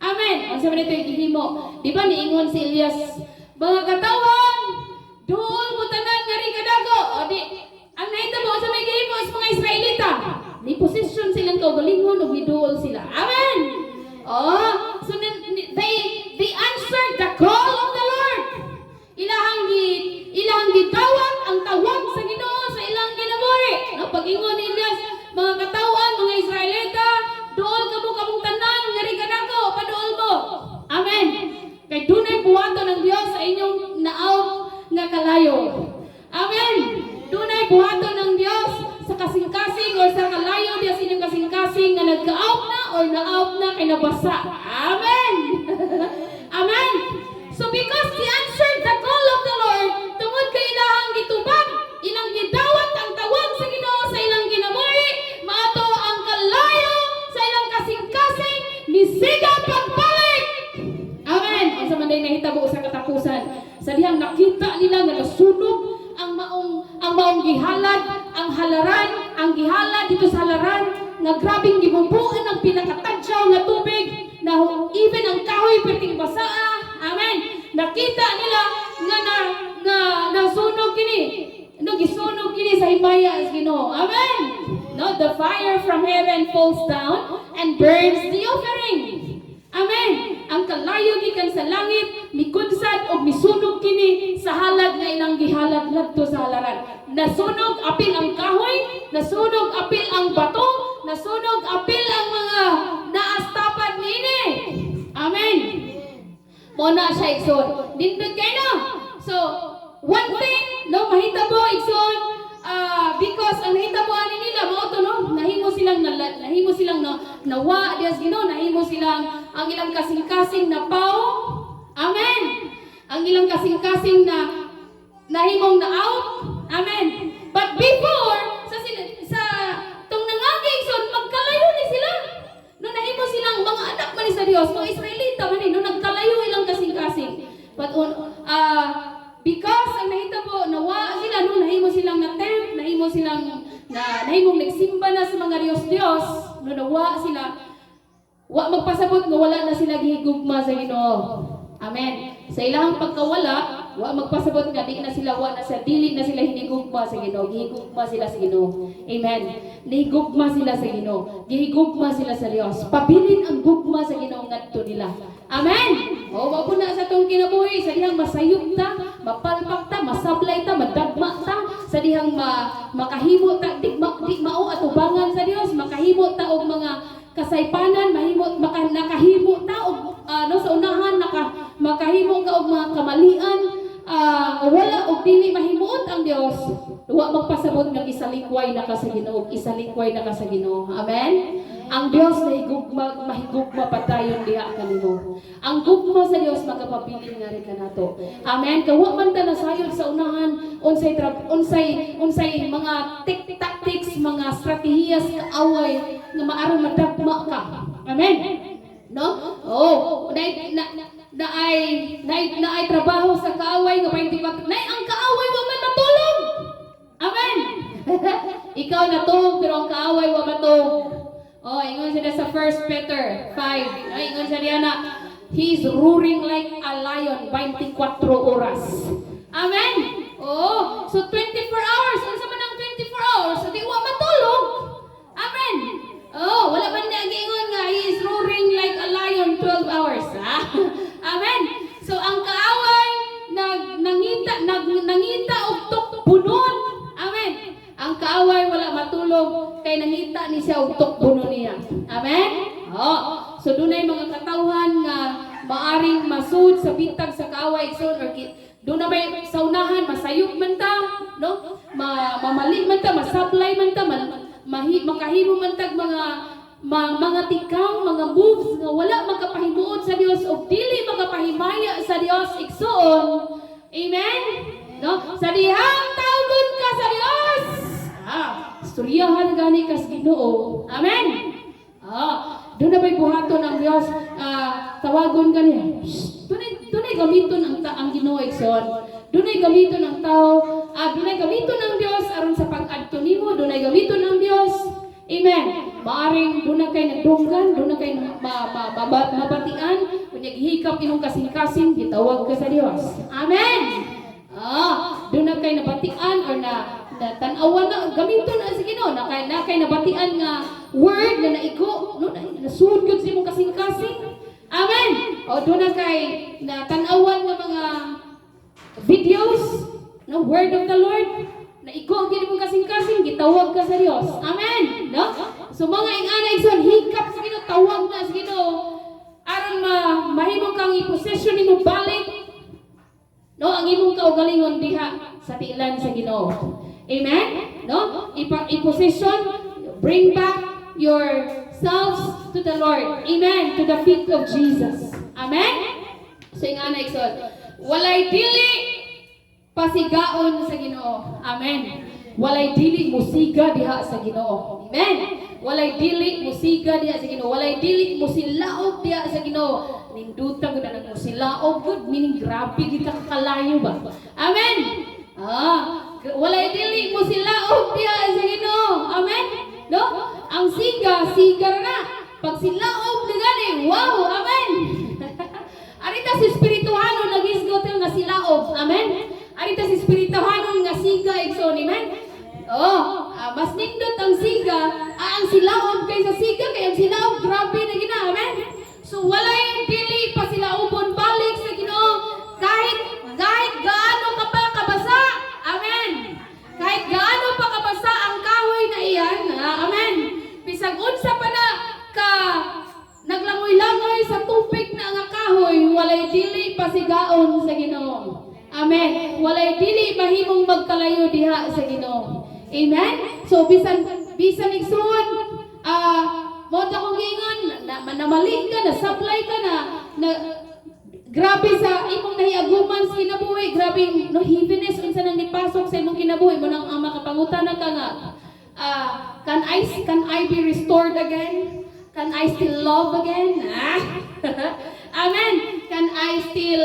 S1: Amen. Unsa man ito gihimo? Di ba niingon si Elias, "Mga katawhan, duol mo tanan ngari kadako." O di ang nahitabo, unsa may gihimo sa mga Israelita? Ni posisyon silang kaugalingon ug niduol sila. Amen. Oh, so they answered the call of the Lord. Ilahang gitawag ang tawag sa Ginoo sa ilang kinabuhi. No, pag-ingon ni Elias, "Mga katawhan, mga Israelita, duol kamo kamong tanan ngari kadako, paduol mo." Amen. Kay dunay buhaton ng Dios sa inyong naawt nga kalayo. Amen. Dunay buhaton ng Dios sa kasing-kasing or sa kalayo diya sa inyong kasing-kasing nga nagka-out na or na-out na kay nabasa. Amen. Amen. So because he answered the call of the Lord, tungod kay ilahang gitubag, ilang gidawat ang tawag sa Ginoo sa ilang kinabuhi, maato ang kalayo sa ilang kasing-kasing nisiga pagbalik. Amen. Unsa man day nahitabo sa katapusan? Sa dihang nakita nila nga nasunog ang maong gihalad, ang halaran, ang gihalad dito sa halaran nga grabing gibubuan ang pinakatadyaw nga tubig na even ang kahoy perting basaa. Amen. Nakita nila nga na nga nasunog kini. No, gisunog kini sa himaya sa Ginoo. Amen. No, the fire from heaven falls down and burns the offering. Amen. Ang kalayo gikan sa langit mikunsad og misunog kini sa halad nga ilang gihalad ngadto sa halaran. Nasunog apil ang kahoy, nasunog apil ang bato, nasunog apil ang mga naastapad niini. Amen. Mo na siya, igsoon. Nindot kay no. So, one thing, no, mahitabo, igsoon, because ang nahitabo ani nila mao to, no, nahimo silang, no, nawa dias Ginoo, nahimo silang ang ilang kasing-kasing na pao. Amen. Ang ilang kasing-kasing na nahimong na out. Amen. But before sa tong nangagi, igsoon, magkalayo ni sila. No, nahimo silang mga anak man ni sa Dios, mga Israelita man ni, no, nagkalayo ilang kasing-kasing. But because ang nahitabo, nawa sila, no, nahimo silang na-tempt, nahimo silang na nahimong nagsimba na sa mga Dios-Dios, no, nawa sila, wa magpasabot nga wala na sila gihigugma sa Ginoo. Amen. Sa ilang pagkawala, wa magpasabot nga di na sila wa na sa dili na sila hinigugma sa Ginoo. Gihigugma sila sa Ginoo. Amen. Nihigugma sila sa Ginoo. Gihigugma sila sa Dios. Pabilin ang gugma sa Ginoo ngadto nila. Amen. O wa po na sa atong kinabuhi sa dihang masayop ta, mapalpak ta, masablay ta, madagma ta, sa dihang makahimo ta di mao atubangan sa Dios, makahimo ta og mga kasaypanan, mahimo nakahimo ta og no, sa unahan makahimo ka og mga kamalian, wala og dili mahimuot ang Dios, wa magpasabot nga isalikway na ka sa Ginoo, isalikway na ka sa Ginoo. Amen. Ang Dios na higugma, mahigugma padayon diha kanimo. Ang gugma sa Dios magapabilin nga rin kanato. Amen. Kay wa man ta nasayod sa unahan unsay mga tactics, mga stratehiyas kaaway nga maarong madagma ka. Amen. No? Oh, na, na, na ay na, na ay trabaho sa kaaway nga 24 na ang kaaway wa man matulog. Amen. Ikaw natulog pero ang kaaway wa matulog. Oh, ingon siya sa 1 Peter 5. Ay, ingon siya diya na he is roaring like a lion 24 oras. Amen. Oh, so 24 hours. Unsa man ang 24 hours? So di wa matulog. Amen. Oh, wala man niya giingon nga he is roaring like a lion 12 hours. Ah? Amen. So ang kaaway nag nangita og tukbunon. Amen. Ang kaaway wala matulog kay nangita ni siya og tukbunon niya. Amen. Oh, so dunay mga katawhan nga maaring masud sa bitag sa kaaway, igsoon, or doon na may sa unahan masayop man ta, no, mamali man ta, masablay man ta, makahimo man tag mga mga tikang, mga moves nga wala makapahimuot sa Dios o dili makapahimaya sa Dios, igsuon. Amen? No? Sa dihang tawgon ka sa Dios. Ah, istoryahan gani kas Ginoo. Amen. Ah, duna ba'y buhaton ang Dios, ah, tawagon ka niya. Shh, dunay gamiton ang Ginoo, igsoon. Dunay gamiton ang tao, ah, dunay gamiton ang Dios aron sa pag-adto nimo, dunay gamiton ang Dios. Amen. Maaring duna kay nagdunggan, duna kay mabatian, kunya gihikap imong kasing-kasing, gitawag ka sa Dios. Amen. Ah, duna kay nabatian or na tan-awan na gamiton na sa Ginoo, na kay nabatian nga word nga naigo, no, na, nasud gyud sa imong kasing-kasing. Amen. O duna kay na tan-awan nga mga videos, no, word of the Lord, naigo gyud imong kasing-kasing, gitawag ka sa Dios. Amen. No? So mga ingana, igsoon, hikap sa Ginoo, tawag na sa Ginoo aron ma mahimo kang i-possession nimo balik, no, ang imong kaugalingon diha sa tiilan sa Ginoo. Amen? No? I-position, bring back yourselves to the Lord. Amen. To the feet of Jesus. Amen? So ingana, igsoon, walay dili pasigaon sa Ginoo. Amen. Walay dili musiga diha sa Ginoo. Amen. Walay dili musiga diha sa Ginoo. Walay dili musilaob diha sa Ginoo. Ninduta gud na musilaob gud, meaning grabe gid ka kalayo ba. Amen. Ah, walay dili musilaob diha sa Ginoo. Amen. No? Ang siga, siga na. Pag silaob na gani, wow, amen. Arita sa espirituhanon nagisgot nga silaob. Amen. Arita sa espirituhanon nga siga, igsoon, amen. Oh, ah, mas nindot ang siga, ah, ang silaob kaysa siga, kay ang silaob grabe na gina, amen. So walay dili pa silaobon balik sa Ginoo kahit kahit gaano ka pa kabasa. Amen. Kahit gaano pa kabasa ang kahoy na iyan, ah, amen. Bisag unsa pa na ka naglangoy-langoy sa tubig na nga kahoy, walay dili pasigaon sa Ginoo. Amen. Walay dili mahimong magkalayo diha sa Ginoo. Amen. So bisan bisan, igsoon, ah, mo ta kong giingon na, namali ka, na sablay ka na, na grabe sa imong nahiaguman sa kinabuhi, grabe, no, heaviness unsa nang nipasok sa imong kinabuhi mo nang ang makapangutana ka nga, ah, can I be restored again? Can I still love again? Ah. Amen. Can I still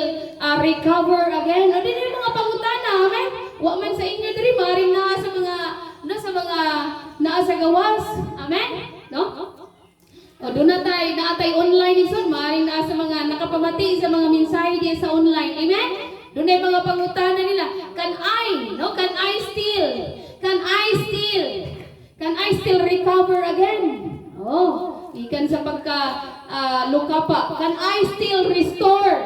S1: recover again? O din yung mga pangutana, amen. Wa man sa inyo diri, maaring naa sa mga, no, sa mga naa sa gawas. Amen? No? O duna tay naa tay online, igsoon, maaring naa sa mga nakapamati sa mga mensahe diya sa online. Amen? Dunay mga pangutana nila. Can I, no? Can I still recover again? Oh, ikan sa pagka lukapa. Can I still restore?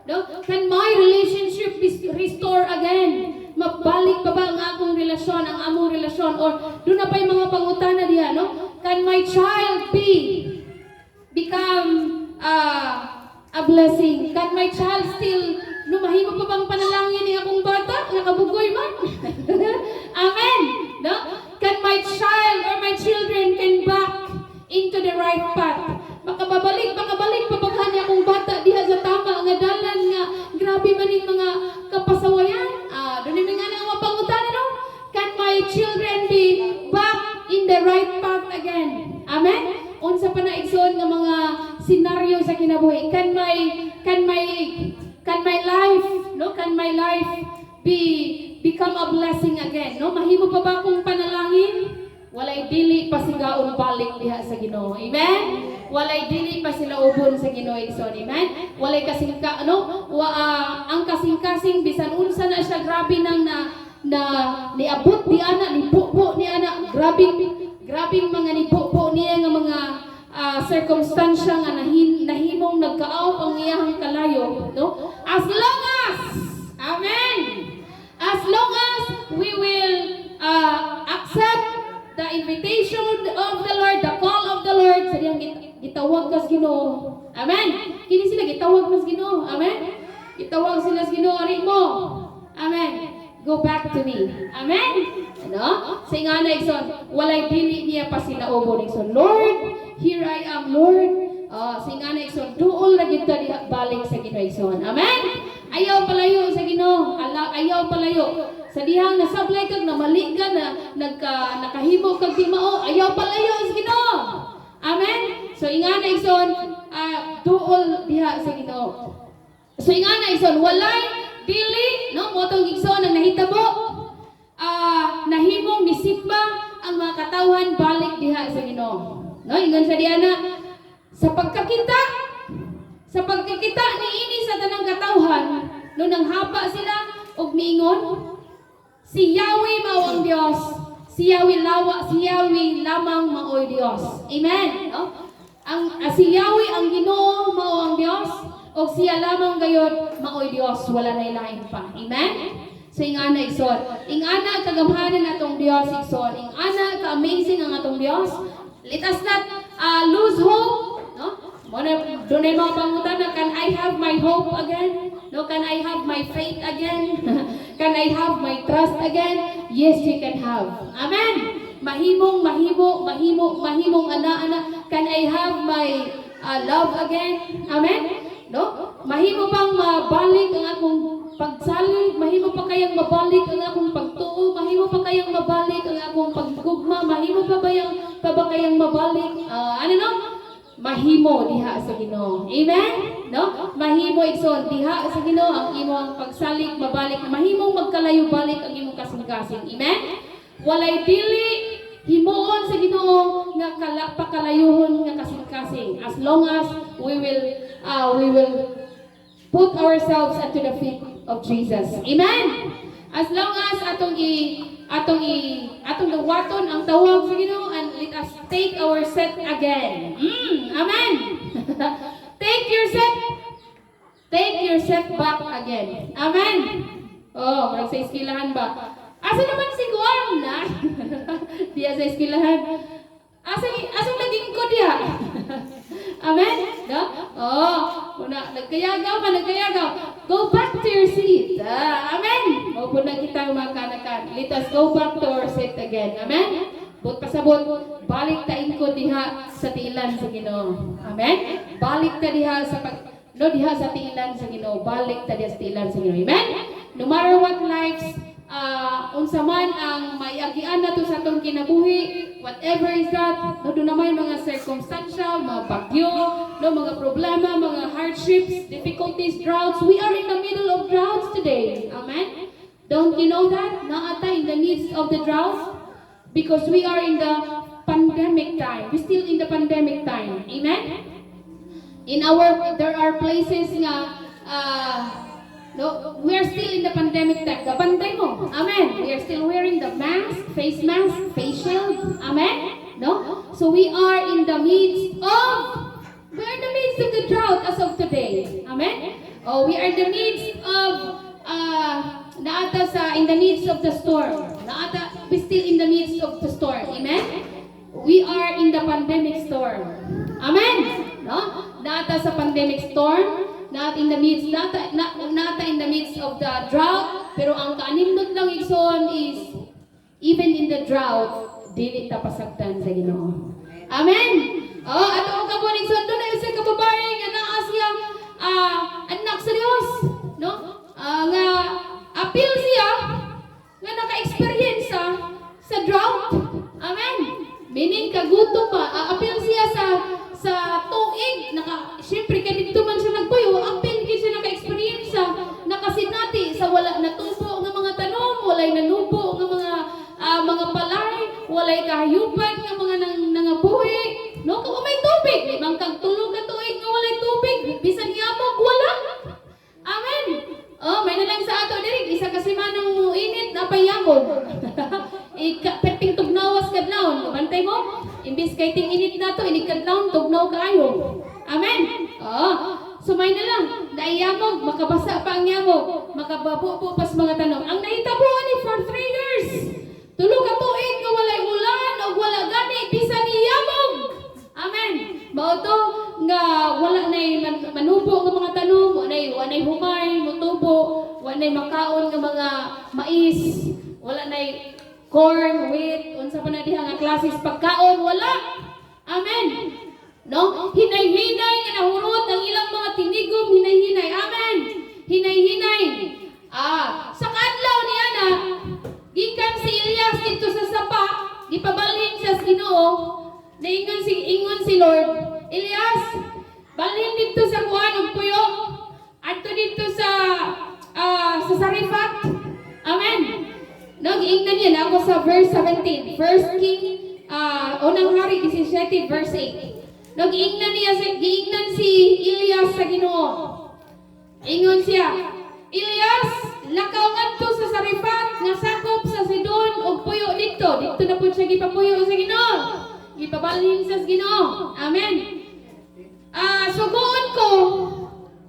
S1: No? Can my relationship be restore again? Mabalik pa ba ang akong relasyon, ang among relasyon? Or duna pa'y mga pangutana diha, no? Can my child become a blessing? Can my child still, no, mahimo pa bang panalangin ni akong bata? Nakabugoy man. Amen. No? Can my child or my children can back into the right path? Makabalik pa ba ni akong bata diha sa tama nga dalan nga grabe man ning mga kapasawayan? Ah, duna may nga nga mapangutana, no? Can my children be back in the right path again? Amen? Unsa pa na, igsoon, nga mga senaryo sa kinabuhi? Can my life, no? Can my life be become a blessing again, no? Mahimo pa ba akong panalangin? Walay dili pasigaon balik diha sa Ginoo. Amen? Walay dili pa silaobon sa Ginoo, igsoon. Amen? Walay kasingka, no? Wa, ah, ang kasing-kasing bisan unsa na siya grabe nang na na niabot di ana, ni bubo ni ana, grabing grabing mga nibubo niya nga mga circumstansya nga nahimong nagkaawp ang iyahang kalayo, no? As long as, amen, as long as we will accept the invitation of the Lord, the call of the Lord, sa diyang gitawag kas Ginoo. Amen. Kini sila gitawag mas Ginoo. Amen. Gitawag sila sa Ginoo, ari mo. Amen. Go back to me. Amen. Ano? Sa ingana, igsoon, walay dili niya pa sila ubon, igsoon. Lord, Here I am, Lord." Oh, so ingana, igsoon, duol na gyud ta diha balik sa Ginoo, igsoon. Amen. Ayaw palayo sa Ginoo. Ayaw palayo. Sa dihang nasablay kag namali ka na nakahimo kag di mao, ayaw palayo sa Ginoo. Amen. So ingana, igsoon, duol diha sa Ginoo. So ingana, igsoon, walay dili, no, mao tong, igsoon, ang nahitabo. Nahimong nisimba ang mga katawhan balik diha sa Ginoo. No, ingon sa diana sa pagkakita niini sa tanang katawhan, no, nanghapa sila og miingon, "Si Yahweh mao ang Dios. Si Yahweh lawa, si Yahweh lamang maoy Dios." Amen. No? Ang si Yahweh ang Ginoo mao ang Dios og siya lamang gayod maoy Dios, wala na lain pa. Amen. So ingana, igsoon. Ingana kagamhanan atong Dios, igsoon. Ingana ka amazing ang atong Dios. Let us not lose hope, no? Mao na dunay mga pangutana, "Can I have my hope again? No, can I have my faith again? Can I have my trust again?" Yes, you can have. Amen. Mahimong, mahimo, mahimo, mahimong ana-ana. Can I have my love again? Amen. No? Mahimo pang mabalik ang akong pagsalig, mahimo pa kayang mabalik ang akong pagtuo, mahimo pa kayang mabalik ang akong paggugma, mahimo pa ba kayang mabalik? Ano, no? Mahimo diha sa Ginoo. Amen? No? Mahimo, igsoon, diha sa Ginoo ang imong pagsalig mabalik, mahimong magkalayo balik ang imong kasing-kasing. Amen? Walay dili himuon sa Ginoo nga pakalayuhon nga kasing-kasing as long as we will put ourselves at the feet of Jesus. Amen. As long as atong dawaton ang tawag sa Ginoo and let us take our seat again. Amen. Take your seat. Take your seat back again. Amen. Oh, murag sa eskilahan ba? Asa naman si Juan na? Diya sa eskilahan. Asa naging ko diya? Amen? No? Oh, una, nagkayagaw ka, nagkayagaw. Go back to your seat. Ah, amen. Mao po na kita, mga kanakan. Let us go back to our seat again. Amen? Buot pasabot, balik ta ko diha sa tiilan sa Ginoo. Amen? Balik ta diha sa pag no diha sa tiilan sa Ginoo. Balik ta diha sa tiilan sa Ginoo. Amen? No matter what life's unsa man ang maiagian nato sa atong kinabuhi, whatever is that, no, duna may mga circumstantial, mga bagyo, no, mga problema, mga hardships, difficulties, droughts. We are in the middle of droughts today. Amen? Don't you know that? Naa ta in the midst of the drought? Because we are in the pandemic time. We're still in the pandemic time. Amen? There are places nga, no, we are still in the pandemic time. Gabantay mo. Amen. We are still wearing the mask, face mask, face shield. Amen. No? So we are in the midst of the drought as of today. Amen. Oh, we are in the midst of naa ta sa in the midst of the storm. Naa ta, we still in the midst of the storm. Amen. We are in the pandemic storm. Amen. No? Naa ta sa pandemic storm, not in the midst, not in the midst of the drought, pero ang kaanindot lang, igsoon, is even in the drought, dili ta pasagdan sa Ginoo. Amen. Oh, ato ang kabon, igsoon, duna usa ka babae nga naa siya anak sa Dios, no? Nga apil siya nga naka-experience sa drought. Amen. Meaning kagutom ba, apil siya sa tuig, syempre kay didto man siya nagpuyo, apil gid siya naka-experience sa nakasinati sa wala natubo nga mga tanom, walay nanubo nga mga palay, walay kahayupan nga mga nangabuhi, no? Kung may tubig, di man kag 3 ka tuig nga walay tubig, bisan yamog wala. Amen. Oh, may na lang sa ato diri, isa ka semanang mo init na payamog. Ika perting tugnawas kadlawon, bantay mo. Imbis kay ting init na to, inig kadlawon tugnaw kaayo. Amen. Oh, so may na lang, naiyamog, makabasa pa ang yamog, makababubo pas mga tanom. Ang nahitabo ani for 3 years. 3 ka tuig nga walay ulan o wala gani bisan yamog. Amen. Mao to nga wala nay manubo nga mga tanom, wala nay humay motubo, wala nay makaon nga mga mais, wala nay corn, wheat, unsa pa na diha nga klases pagkaon, wala. Amen. No? Hinay-hinay nga nahurot ang ilang mga tinigom, hinay-hinay. Amen. Hinay-hinay. Sa kaadlaw niya na, gikan si Elias dito sa sapa, gipabalhin siya sa Ginoo, naingon si ingon si Lord, "Elias, balhin dito sa kuan og puyo. Adto dito sa Sarifat." Amen. No, giingnan niya na ako sa verse 17. First King, Unang Hari 17 verse 8. No, giingnan si Elias sa Ginoo. Ingon siya, "Elias, lakaw ngadto sa Sarifat nga sakop sa Sidon ug puyo didto." Didto na pud siya gipapuyo sa Ginoo. Gipabalhin sa Ginoo. Amen. Suguon ko,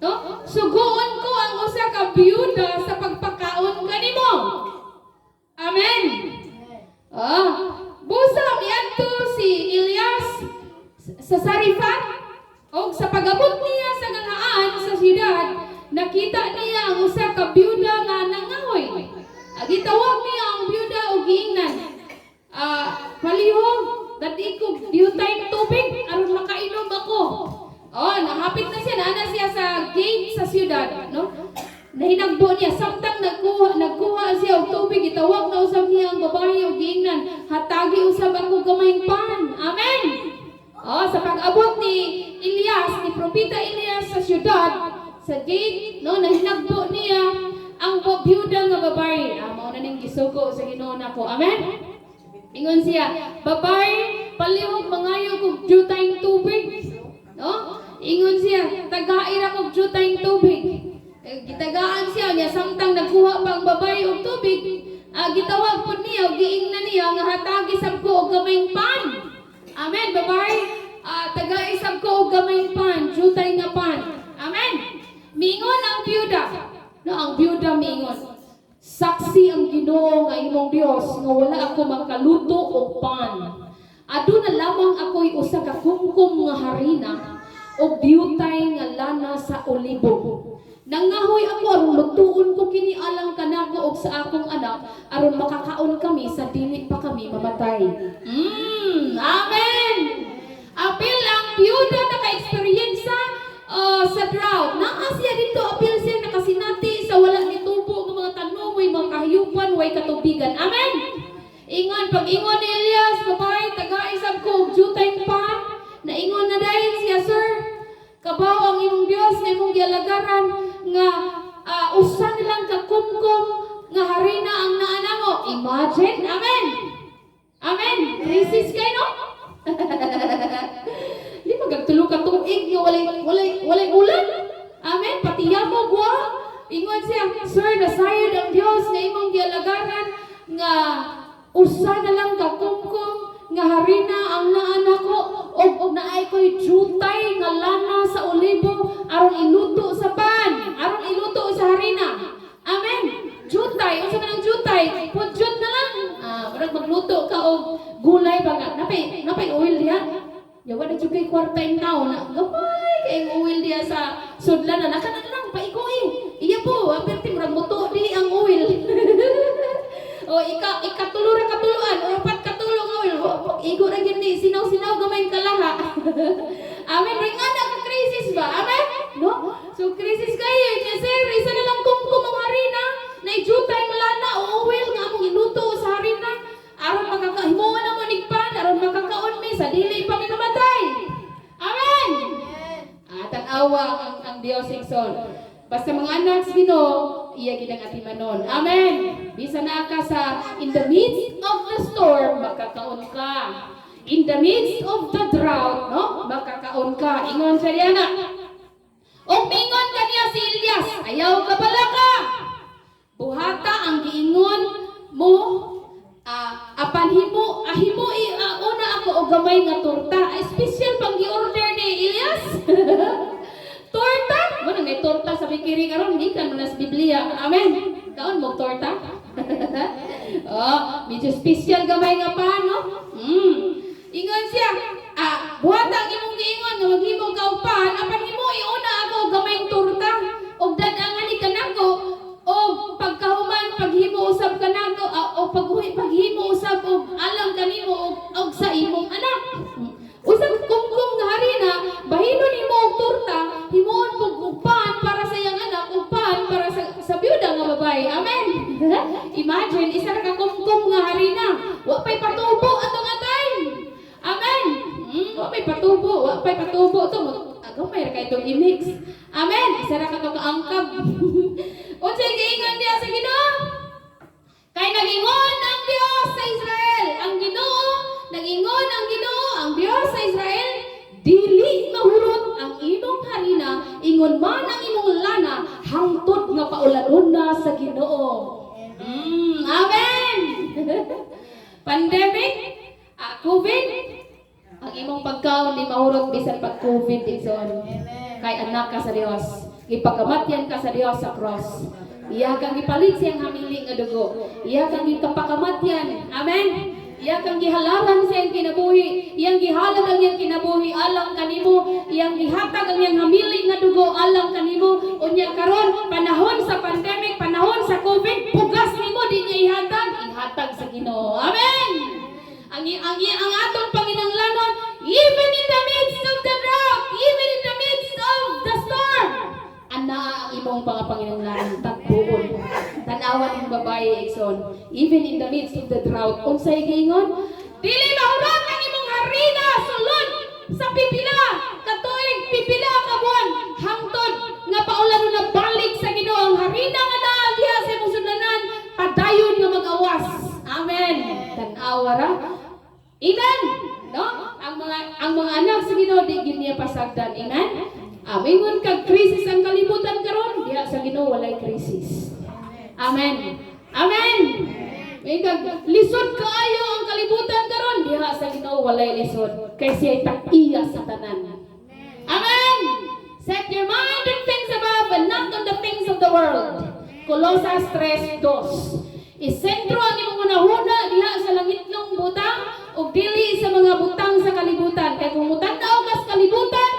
S1: no? Suguon ko ang usa ka byuda sa pagpakaon kanimo. Amen. Busa miadto si Elias sa Sarifat og sa pag-abot niya sa ganghaan sa siyudad, nakita niya ang usa ka byuda nga nangahoy. Gitawag niya ang byuda og giingnan, "Palihog, dad-i ko diyutay tubig aron makainom ako." Oh, nahapit na siya, naa siya sa gate sa siyudad, no? Nahinagbo niya samtang nagkuha siya og tubig, gitawag na usab niya ang babae og giingnan, "Hatagi usab ako gamayng pan." Amen. Oh, sa pag-abot ni Elias, ni Propeta Elias sa siyudad, sa gate, no, nahinagbo niya ang byuda nga babae. Mao na ning gisugo sa Ginoo nako. Amen. Ingon siya, "Babae, palihog mangayo kog jutayng tubig." No? Ingon siya, "Tagai ra kog jutayng tubig." Eh, gitagaan siya niya samtang nagkuha pa ang babae og tubig. Gitawag pud niya og giingnan niya nga hatagi sab ko og gamayng pan. Amen, babae. Tagai sab ko og gamayng pan, jutay nga pan. Amen. Miingon ang byuda. No, ang byuda miingon, "Saksi ang Ginoo nga imong Dios nga wala ako makaluto og pan. Aduna lamang ako'y usa ka kumkum nga harina og diyutay nga lana sa olibo. Nangahoy ako aron lutuon ko kini alang kanako og sa akong anak aron makakaon kami sa dili pa kami mamatay." Amen. Apil ang byuda naka-experience sa drought. Naa siya dito, apil siya nakasinati sa wala ni tubo ng mga tanom, way mga kahayupan, way katubigan. Amen. Ingon, pag ingon ni Elias, "Babae, tagai sab ko og jutay pan," naingon na dahil siya, "Sir, kabaw ang imong Dios nga imong gialagaran nga usa na lang ka kumkum nga harina ang naa namo." Imagine, amen. Amen. Crisis kay, no? Di magagtulo ka tuig nga walay ulan. Amen. Pati yamog wa. Ingon siya, "Sir, nasayod ang Dios nga imong gialagaran nga usa na lang ka kumkum nga harina ang naa nako og naay ko'y jutay nga lana sa olibo aron iluto sa pan, aron iluto sa harina." Amen. Jutay, unsa man ang jutay? Pudyot na lang. Murag magluto ka og gulay ba nga. Napay oil diha. Yawa na jud kay kwarta in town na gamay kay oil diha sa sudlan na naka na lang paigoi. Iya po, aperti murag muto di ang oil. O ikatulo ra katuluan o upat katulo nga oil. Igo ra gyud ni sinaw-sinaw gamay kalaha. Amen. Ring ana ka crisis ba? Amen. No? So crisis kayo niya, "Sir, isa na lang kumkum ang harina, na jutay nga lana o oil nga among iluto sa harina aron makakahimuon na mo nigpan aron makakaon mi sa dili pa mi mamatay." Amen. Tan-awa ang Dios, igsoon. Basta mga anak sa Ginoo, iya gid ang atimanon. Amen. Bisan naa ka sa in the midst of the storm, makakaon ka. In the midst of the drought, no? Makakaon ka. Ingon siya diana. Og mingon kaniya si Elias, "Ayaw ka balaka. Buhata ang giingon mo, apan himo una ako og gamay nga torta." Ay, special pang gi-order ni Elias. Torta! Mo nang may torta sa bakery karon, gikan man na sa Biblia. Amen. Kaon mo torta? Oh, medyo special gamay nga pa, no? Ingon siya, "Buhata ang imong giingon nga maghimo ka og pan, apan himo una ako og gamayng torta og dad-angan ni kanako og pagkahuman paghimo usab kanako o paghimo usab og alang kanimo og sa imong anak." Usa ka kumkum nga harina. Imagine, isa ra ka kumkum nga harina. Wa pa'y patubo ato nga time. Amen. Wa pa'y patubo, wa pa'y patubo to. Agaw may ra kay itong i-mix. Amen. Isa ra ka to kaangkab. Unsay giingon diha sa Ginoo? Kay nagingon ang Dios sa Israel, ang Ginoo, nagingon ang Ginoo, ang Dios sa Israel, "Dili mahurot ang imong harina, ingon man ang imong lana, hangtod nga paulanon na sa Ginoo." Amen. Pandemic, COVID, ang imong pagkaon di mahurot bisan pag COVID, igsoon. Kay anak ka sa Dios. Gipakamatyan ka sa Dios sa cross. Iya kang gipalit siyang hamili nga dugo. Iya kang gipakamatyan. Amen. Iya kang gihalaran sa iyang kinabuhi. Iyang gihalad ang iyang kinabuhi alang kanimo. Iyang gihatag ang iyang hamili nga dugo alang kanimo. Unya karon, panahon sa pandemic, panahon sa COVID, bugas nimo di niya ihatag, ihatag sa Ginoo. Amen. Ang atong panginanglanon, even in the midst of the drought, even in the midst of the storm, anaa ang imong mga panginanglanon, tagbuon. Tanawan ng babae, igsoon. Even in the midst of the drought, unsay giingon? "Dili mahurot ang imong harina sulod sa pipila ka tuig, pipila ka buwan, hangtod nga paulanon na balik sa Ginoo ang harina nga naa diha sa imong sudlanan, padayon nga mag-awas." Amen. Tan-awa ra. Amen. No? Ang mga anak sa Ginoo, di gyud niya pasagdan. Amen. Amingon kag krisis ang kalibutan karon, diha sa Ginoo walay krisis. Amen. Amen. May kag lisod kaayo ang kalibutan karon, diha sa Ginoo walay lisod kay siya tag-iya sa tanan. Amen. Set your mind on things above and not on the things of the world. Colosas 3:2. Isentro ang imong hunahuna diha sa langitnong butang ug dili sa mga butang sa kalibutan. Kay kung mutan-aw ka sa kalibutan,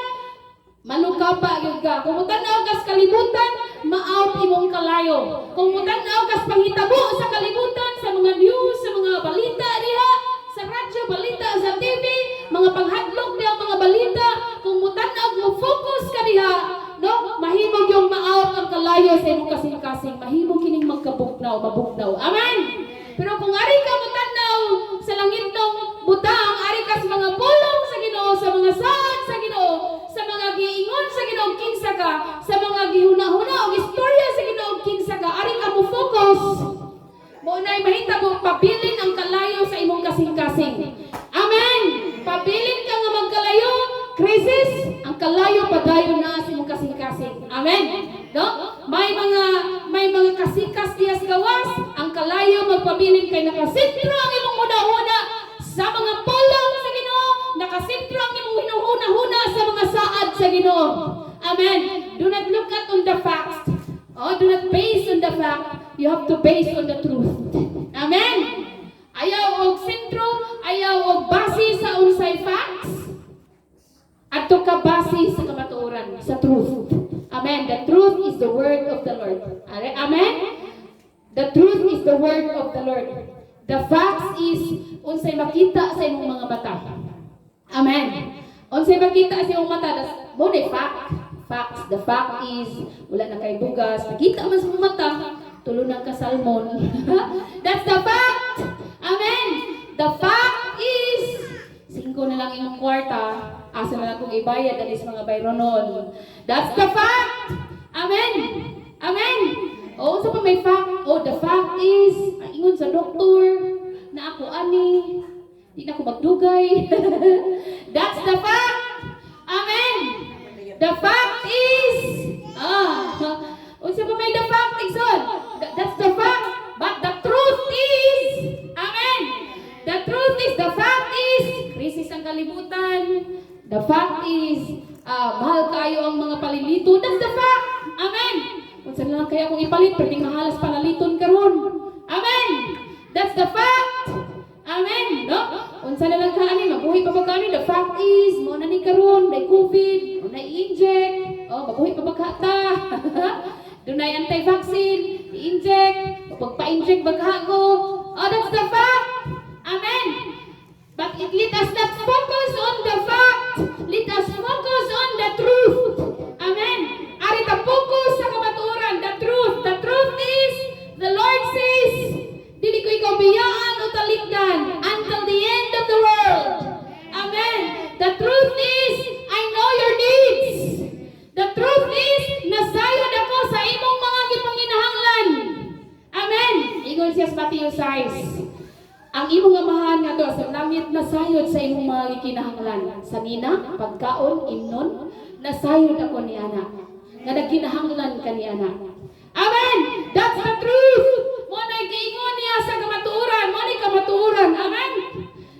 S1: malukapa gyud ka. Kung mutan-aw ka sa kalibutan, ma-out imong kalayo. Kung mutan-aw ka sa panghitabo sa kalibutan, sa mga news, sa mga balita diha, sa radyo, balita sa TV, mga panghadlok diha mga balita, kung mutan-aw mo, focus ka diha, no? Mahimo yung ma-out ang kalayo sa imong kasing-kasing, mahimo kining magkabugnaw, mabugnaw. Amen. Pero kung ari ka mutan-aw sa langitnong butang, ari ka sa mga pulong sa Ginoo, sa mga saad sa Ginoo, sa mga giingon sa Ginoo kinsa ka, sa mga gihuna-huna og istorya sa Ginoo kinsa ka, ari ka mo focus. Mo na'y mahitabo, pabilin ang kalayo sa imong kasing-kasing. Amen. Pabilin ka nga magkalayo, crisis, ang kalayo padayon na sa imong kasing-kasing. Amen. No? May mga kasikas diya sa gawas, ang kalayo magpabilin kay nakasentro ang imong huna-huna sa mga pulong sa Ginoo, nakasentro ang imong hinuhuna-huna sa mga saad sa Ginoo. Amen. Do not look at on the facts. Oh, do not base on the fact. You have to base on the truth. Amen. Ayaw og sentro, ayaw og base sa unsay facts. Adto ka base sa kamatuoran, sa truth. Amen. The truth is the word of the Lord. Amen. The truth is the word of the Lord. The facts is unsay makita sa imong mga mata. Amen. Unsay makita sa imong mata, that's mo na fact. Facts. The fact is wala na kay bugas. Nakita man sa imong mata, tulo na ka salmon. That's the fact. Amen. The fact is singko na lang imong kwarta, asa na lang kung ibayad alis mga bayronon. That's the fact. Amen. Amen. O, sa pa may fact? Oh, the fact is, ang ingon sa doktor, na ako ani, di na ako magdugay. That's the fact. Amen. The fact is, unsa pa may the fact, igsoon? That's the fact. But the truth is, amen. The truth is, the fact is, krisis ang kalibutan. The fact is, mahal kayo ang mga paliliton. That's the fact. Amen. Unsa na lang kaya akong ipalit, pero mahalas palaliton karon. Amen. That's the fact. Amen. No? Unsa na lang ka ani, mabuhi pa ba ka ani? The fact is, mo na ni karon, may COVID, mo na i-inject. Oh, mabuhi pa ba ka ta? Dunay anti-vaccine, i-inject, pagpa-inject ba ka ko? Oh, that's the fact. Amen. But let us not focus on the fact. Let us focus on the truth. Amen. Ari ta focus sa kamatuoran, the truth. The truth is, the Lord says, Niingon siya sa Matthew 6, "Ang imong Amahan nga adto sa langit nasayod sa imong mga gikinahanglan." Sanina, pagkaon, imnon, nasayod ako ni ana. Nga nagkinahanglan ka ni ana. Amen! That's the truth! Mao na giingon niya sa kamatuoran. Mao ni kamatuoran. Amen!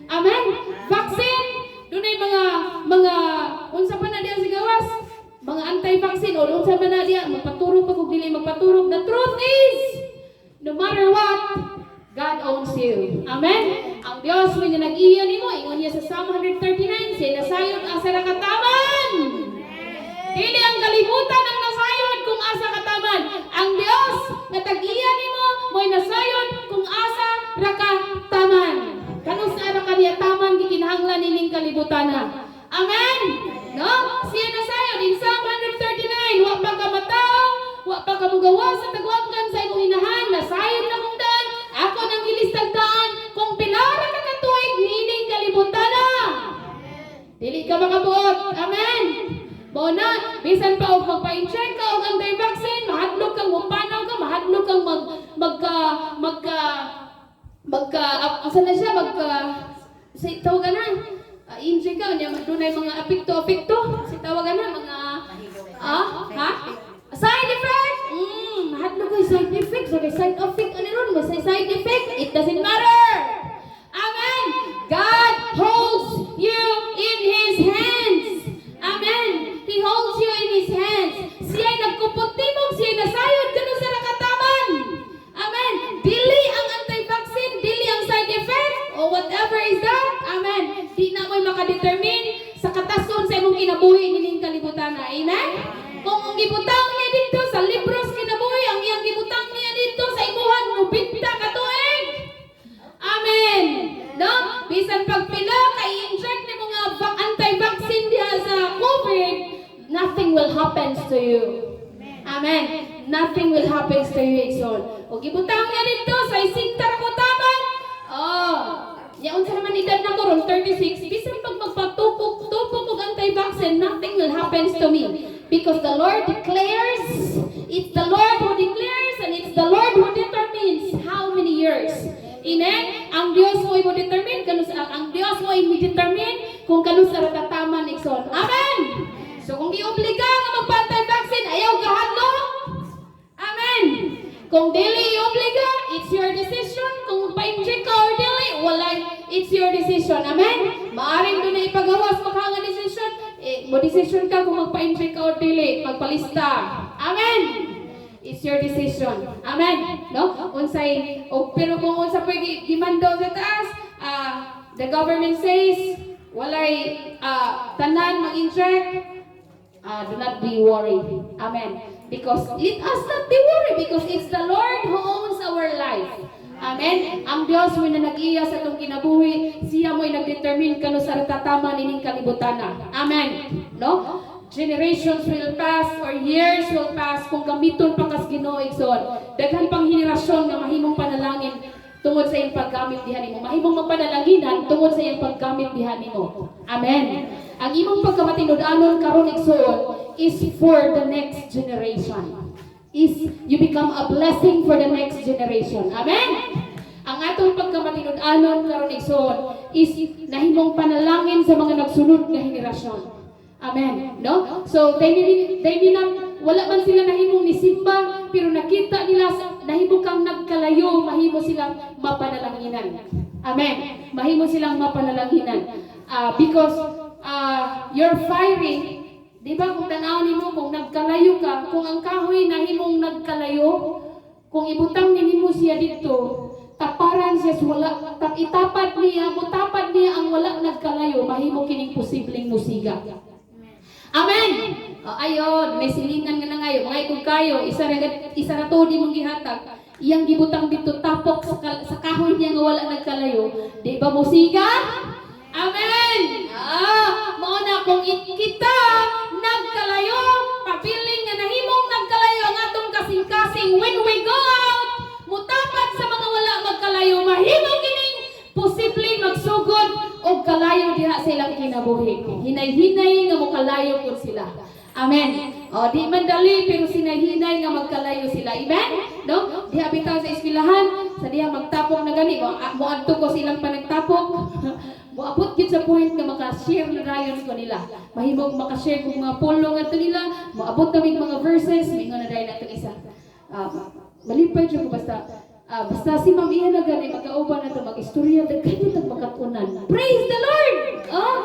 S1: Amen! Vaccine! Dunay mga unsa pa na diya sa gawas? Mga anti-vaccine o unsa man na diya, magpaturok pa kung dili magpaturok. The truth is, no matter what, God owns you. Amen? Ang Diyos may nag-iya nimo, ingon niya sa Psalm 139, siya nasayod asa ra kataman. Dili ang kalibutan ang nasayod kung asa kataman. Ang Diyos nga tag-iya nimo mo'y nasayod kung asa ra kataman. Kanus-a ra kaniya taman gikinahanglan nining kalibutan? Amen. No? Siya nasayod in Psalm 139, wa pa ka matawo, wa pa ka mugawas sa tagwanggan sa imong inahan, nasayod na kong daan, ako nang gilistag daan, kung pila ra ka katuig nining kalibutan. Dili ka makabuot. Amen. Mao na, bisan pa og magpa-inject ka og anti-vaccine, mahadlok kang mupanaw ka, mahadlok kang mag magka magka magka asa na siya, magka si tawagan na. Inject ka niya, dunay mga apekto-apekto, si tawagan na mga ha? Side effect. Mahadlok ko side effect, so kay side effect ano ron, may side effect, it doesn't matter. Amen. God holds you in His hands. Amen. He holds you in His hands. Siya'y nagkupot nimo, siya'y nasayod kanus-a ra kataman. Amen. Dili ang anti-vaccine, dili ang side effect, or whatever is that. Amen. Di na mo'y makadetermine sa katason sa imong kinabuhi nining kalibutan. Amen. Kung ang gibutang niya dito sa libros kinabuhi, ang iyang gibutang niya dito sa imuhan, 90 ka tuig. Amen. No? Bisan pagpila kay inject ni mga anti-vaccine diha sa COVID, nothing will happen to you. Amen. Nothing will happen to you, igsoon. O gibutang niya dito sa isinta ra ko taman. Oh, nya unsa naman edad na ko ron, 36, bisan pag magpatupok tupok og anti-vaccine, nothing will happen to me because the Lord declares, it's the Lord who declares and it's the Lord who determines how many years. Amen? Ang Dios mo i-determine kanus ang Dios mo i-determine kung kanus-a ra kataman, igsoon. Amen. So kung giobliga nga magpa-anti-vaccine, ayaw kahadlok. Amen. Kung dili iobliga, it's your decision. Kung pa-inject ka or dili, wala, it's your decision. Amen? Maaring duna ipagawas maka nga decision. Eh, mo decision ka kung magpa-inject ka or dili, magpalista. Amen. It's your decision. Amen. No? Unsay o pero kung unsa pa gimando sa taas, the government says walay tanan mag-inject, do not be worried. Amen. Because let us not be worried because it's the Lord who owns our life. Amen. Ang Dios mo na nag-iya sa atong kinabuhi, siya mo'y nagdetermine kanus-a ra katama nining kalibutan. Amen. No? Generations will pass or years will pass kung gamiton pa kas Ginoo, igsoon. Daghan pang henerasyon nga mahimong panalangin tungod sa iyang paggamit diha nimo. Mahimong mapanalanginan tungod sa iyang paggamit diha nimo. Amen. Ang imong pagkamatinud-anon karon, igsoon, is for the next generation. Is you become a blessing for the next generation. Amen. Ang atong pagkamatinud-anon karon, igsoon, is nahimong panalangin sa mga nagsunod nga henerasyon. Amen. No? So they may not, wala man sila nahimong nisimba, pero nakita nila nahimo kang nagkalayo, mahimo silang mapanalanginan. Amen. Mahimo silang mapanalanginan. Because you're firing, di ba kung tanaw nimo kung nagkalayo ka, kung ang kahoy nahimong nagkalayo, kung ibutang nimo siya dito, taparan siya sa wala, tap itapad niya, mutapad niya ang wala nagkalayo, mahimo kining posibleng musiga. Amen. Oh, ayon, may silingan nga na ngayon, mga ikong kayo, isa ra to di mong gihatag. Iyang gibutang dito tapok sa kahoy niya nga wala nagkalayo. Di ba musiga? Amen. Mao na kung kita nagkalayo, pabiling nga nahimong nagkalayo ang atong kasing-kasing when we go out, mutapat sa mga wala magkalayo, mahimo kining posible magsugod og kalayo diha sa ilang kinabuhi. Hinay-hinay nga mokalayo pud sila. Amen. O, di man dali pero sinay-hinay nga magkalayo sila. Amen? No? Diha bitaw sa eskwelahan, sa Basta diha magtapok na gani, moadto ko sa ilang panagtapok. Moabot gid sa point nga maka-share na dayon ko nila. Mahimong maka-share kog mga pulong ngadto nila, moabot kami mga verses, moingon na dayon atong isa. Malipay jud ko basta si Ma'am Ian na gani magkauban na to, mag-istorya, daghan jud tag makatunan. Praise the Lord! Oh.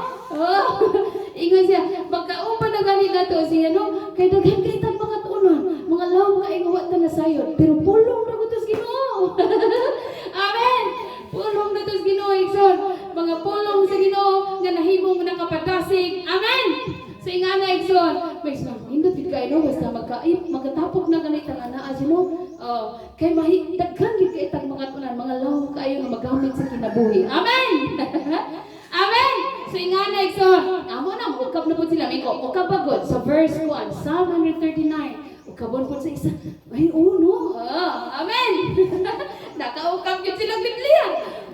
S1: Ingon siya, magkauban na gani nato siya, no? Kay daghan kay tag makatunan. Mga law kay nga wa ta nasayod, pero pulong ra gud Ginoo. Amen. Pulong na to sa Ginoo, igsoon. Mga pulong sa Ginoo nga nahimong nakapadasig. Amen. So ingana, igsoon, may sa nindot gid kay, no, basta magkatapok na ganit ang anaa siya, no. Oh, kay mahi daghan gid kay tag mga tunan, mga law kaayo nga magamit sa kinabuhi. Amen. Amen. So ingana, igsoon, amo na ukab na pud sila miko. Ukab ba gud sa verse 1, Psalm 139. Ukabon pud sa isa. Ay, oh no. Ah, amen. Nakaukab gyud silang Biblia.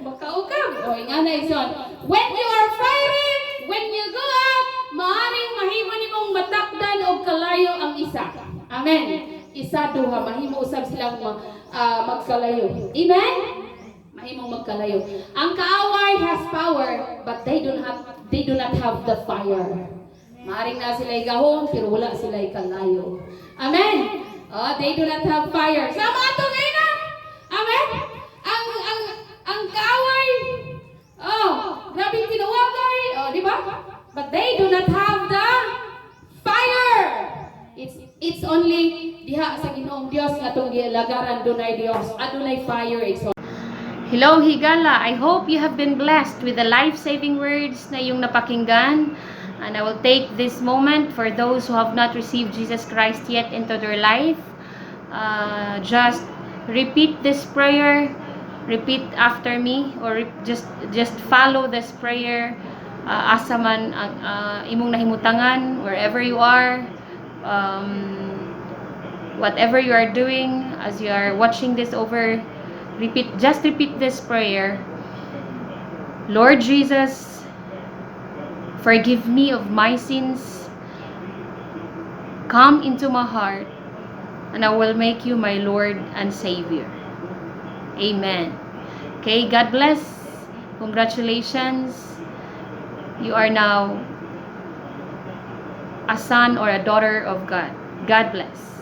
S1: Makaukab. O, ingana, igsoon. When you are fighting, when you go out, maaring mahimo nimong matakdan og kalayo ang isa. Amen. Isa duha mahimo usab silang magkalayo. Amen. Mahimong magkalayo. Ang kaaway has power, but they do not have the fire. Maaring na sila gahom, pero wala sila kalayo. Amen. Oh, they do not have fire. Sama ato ngayon na. Amen. Ang kaaway, oh, grabe tinawagay, oh, di ba? But they do not have the fire. It's only diha sa Ginoong Dios nga atong gialagaran, dunay Dios, adunay fire. It's
S2: Hello, Higala! I hope you have been blessed with the life-saving words na iyong napakinggan. And I will take this moment for those who have not received Jesus Christ yet into their life. Just repeat this prayer. Repeat after me or just follow this prayer asa man ang imong nahimutangan, wherever you are, whatever you are doing as you are watching this over, repeat just repeat this prayer. Lord Jesus, forgive me of my sins. Come into my heart and I will make you my Lord and Savior. Amen. Okay, God bless. Congratulations. You are now a son or a daughter of God. God bless.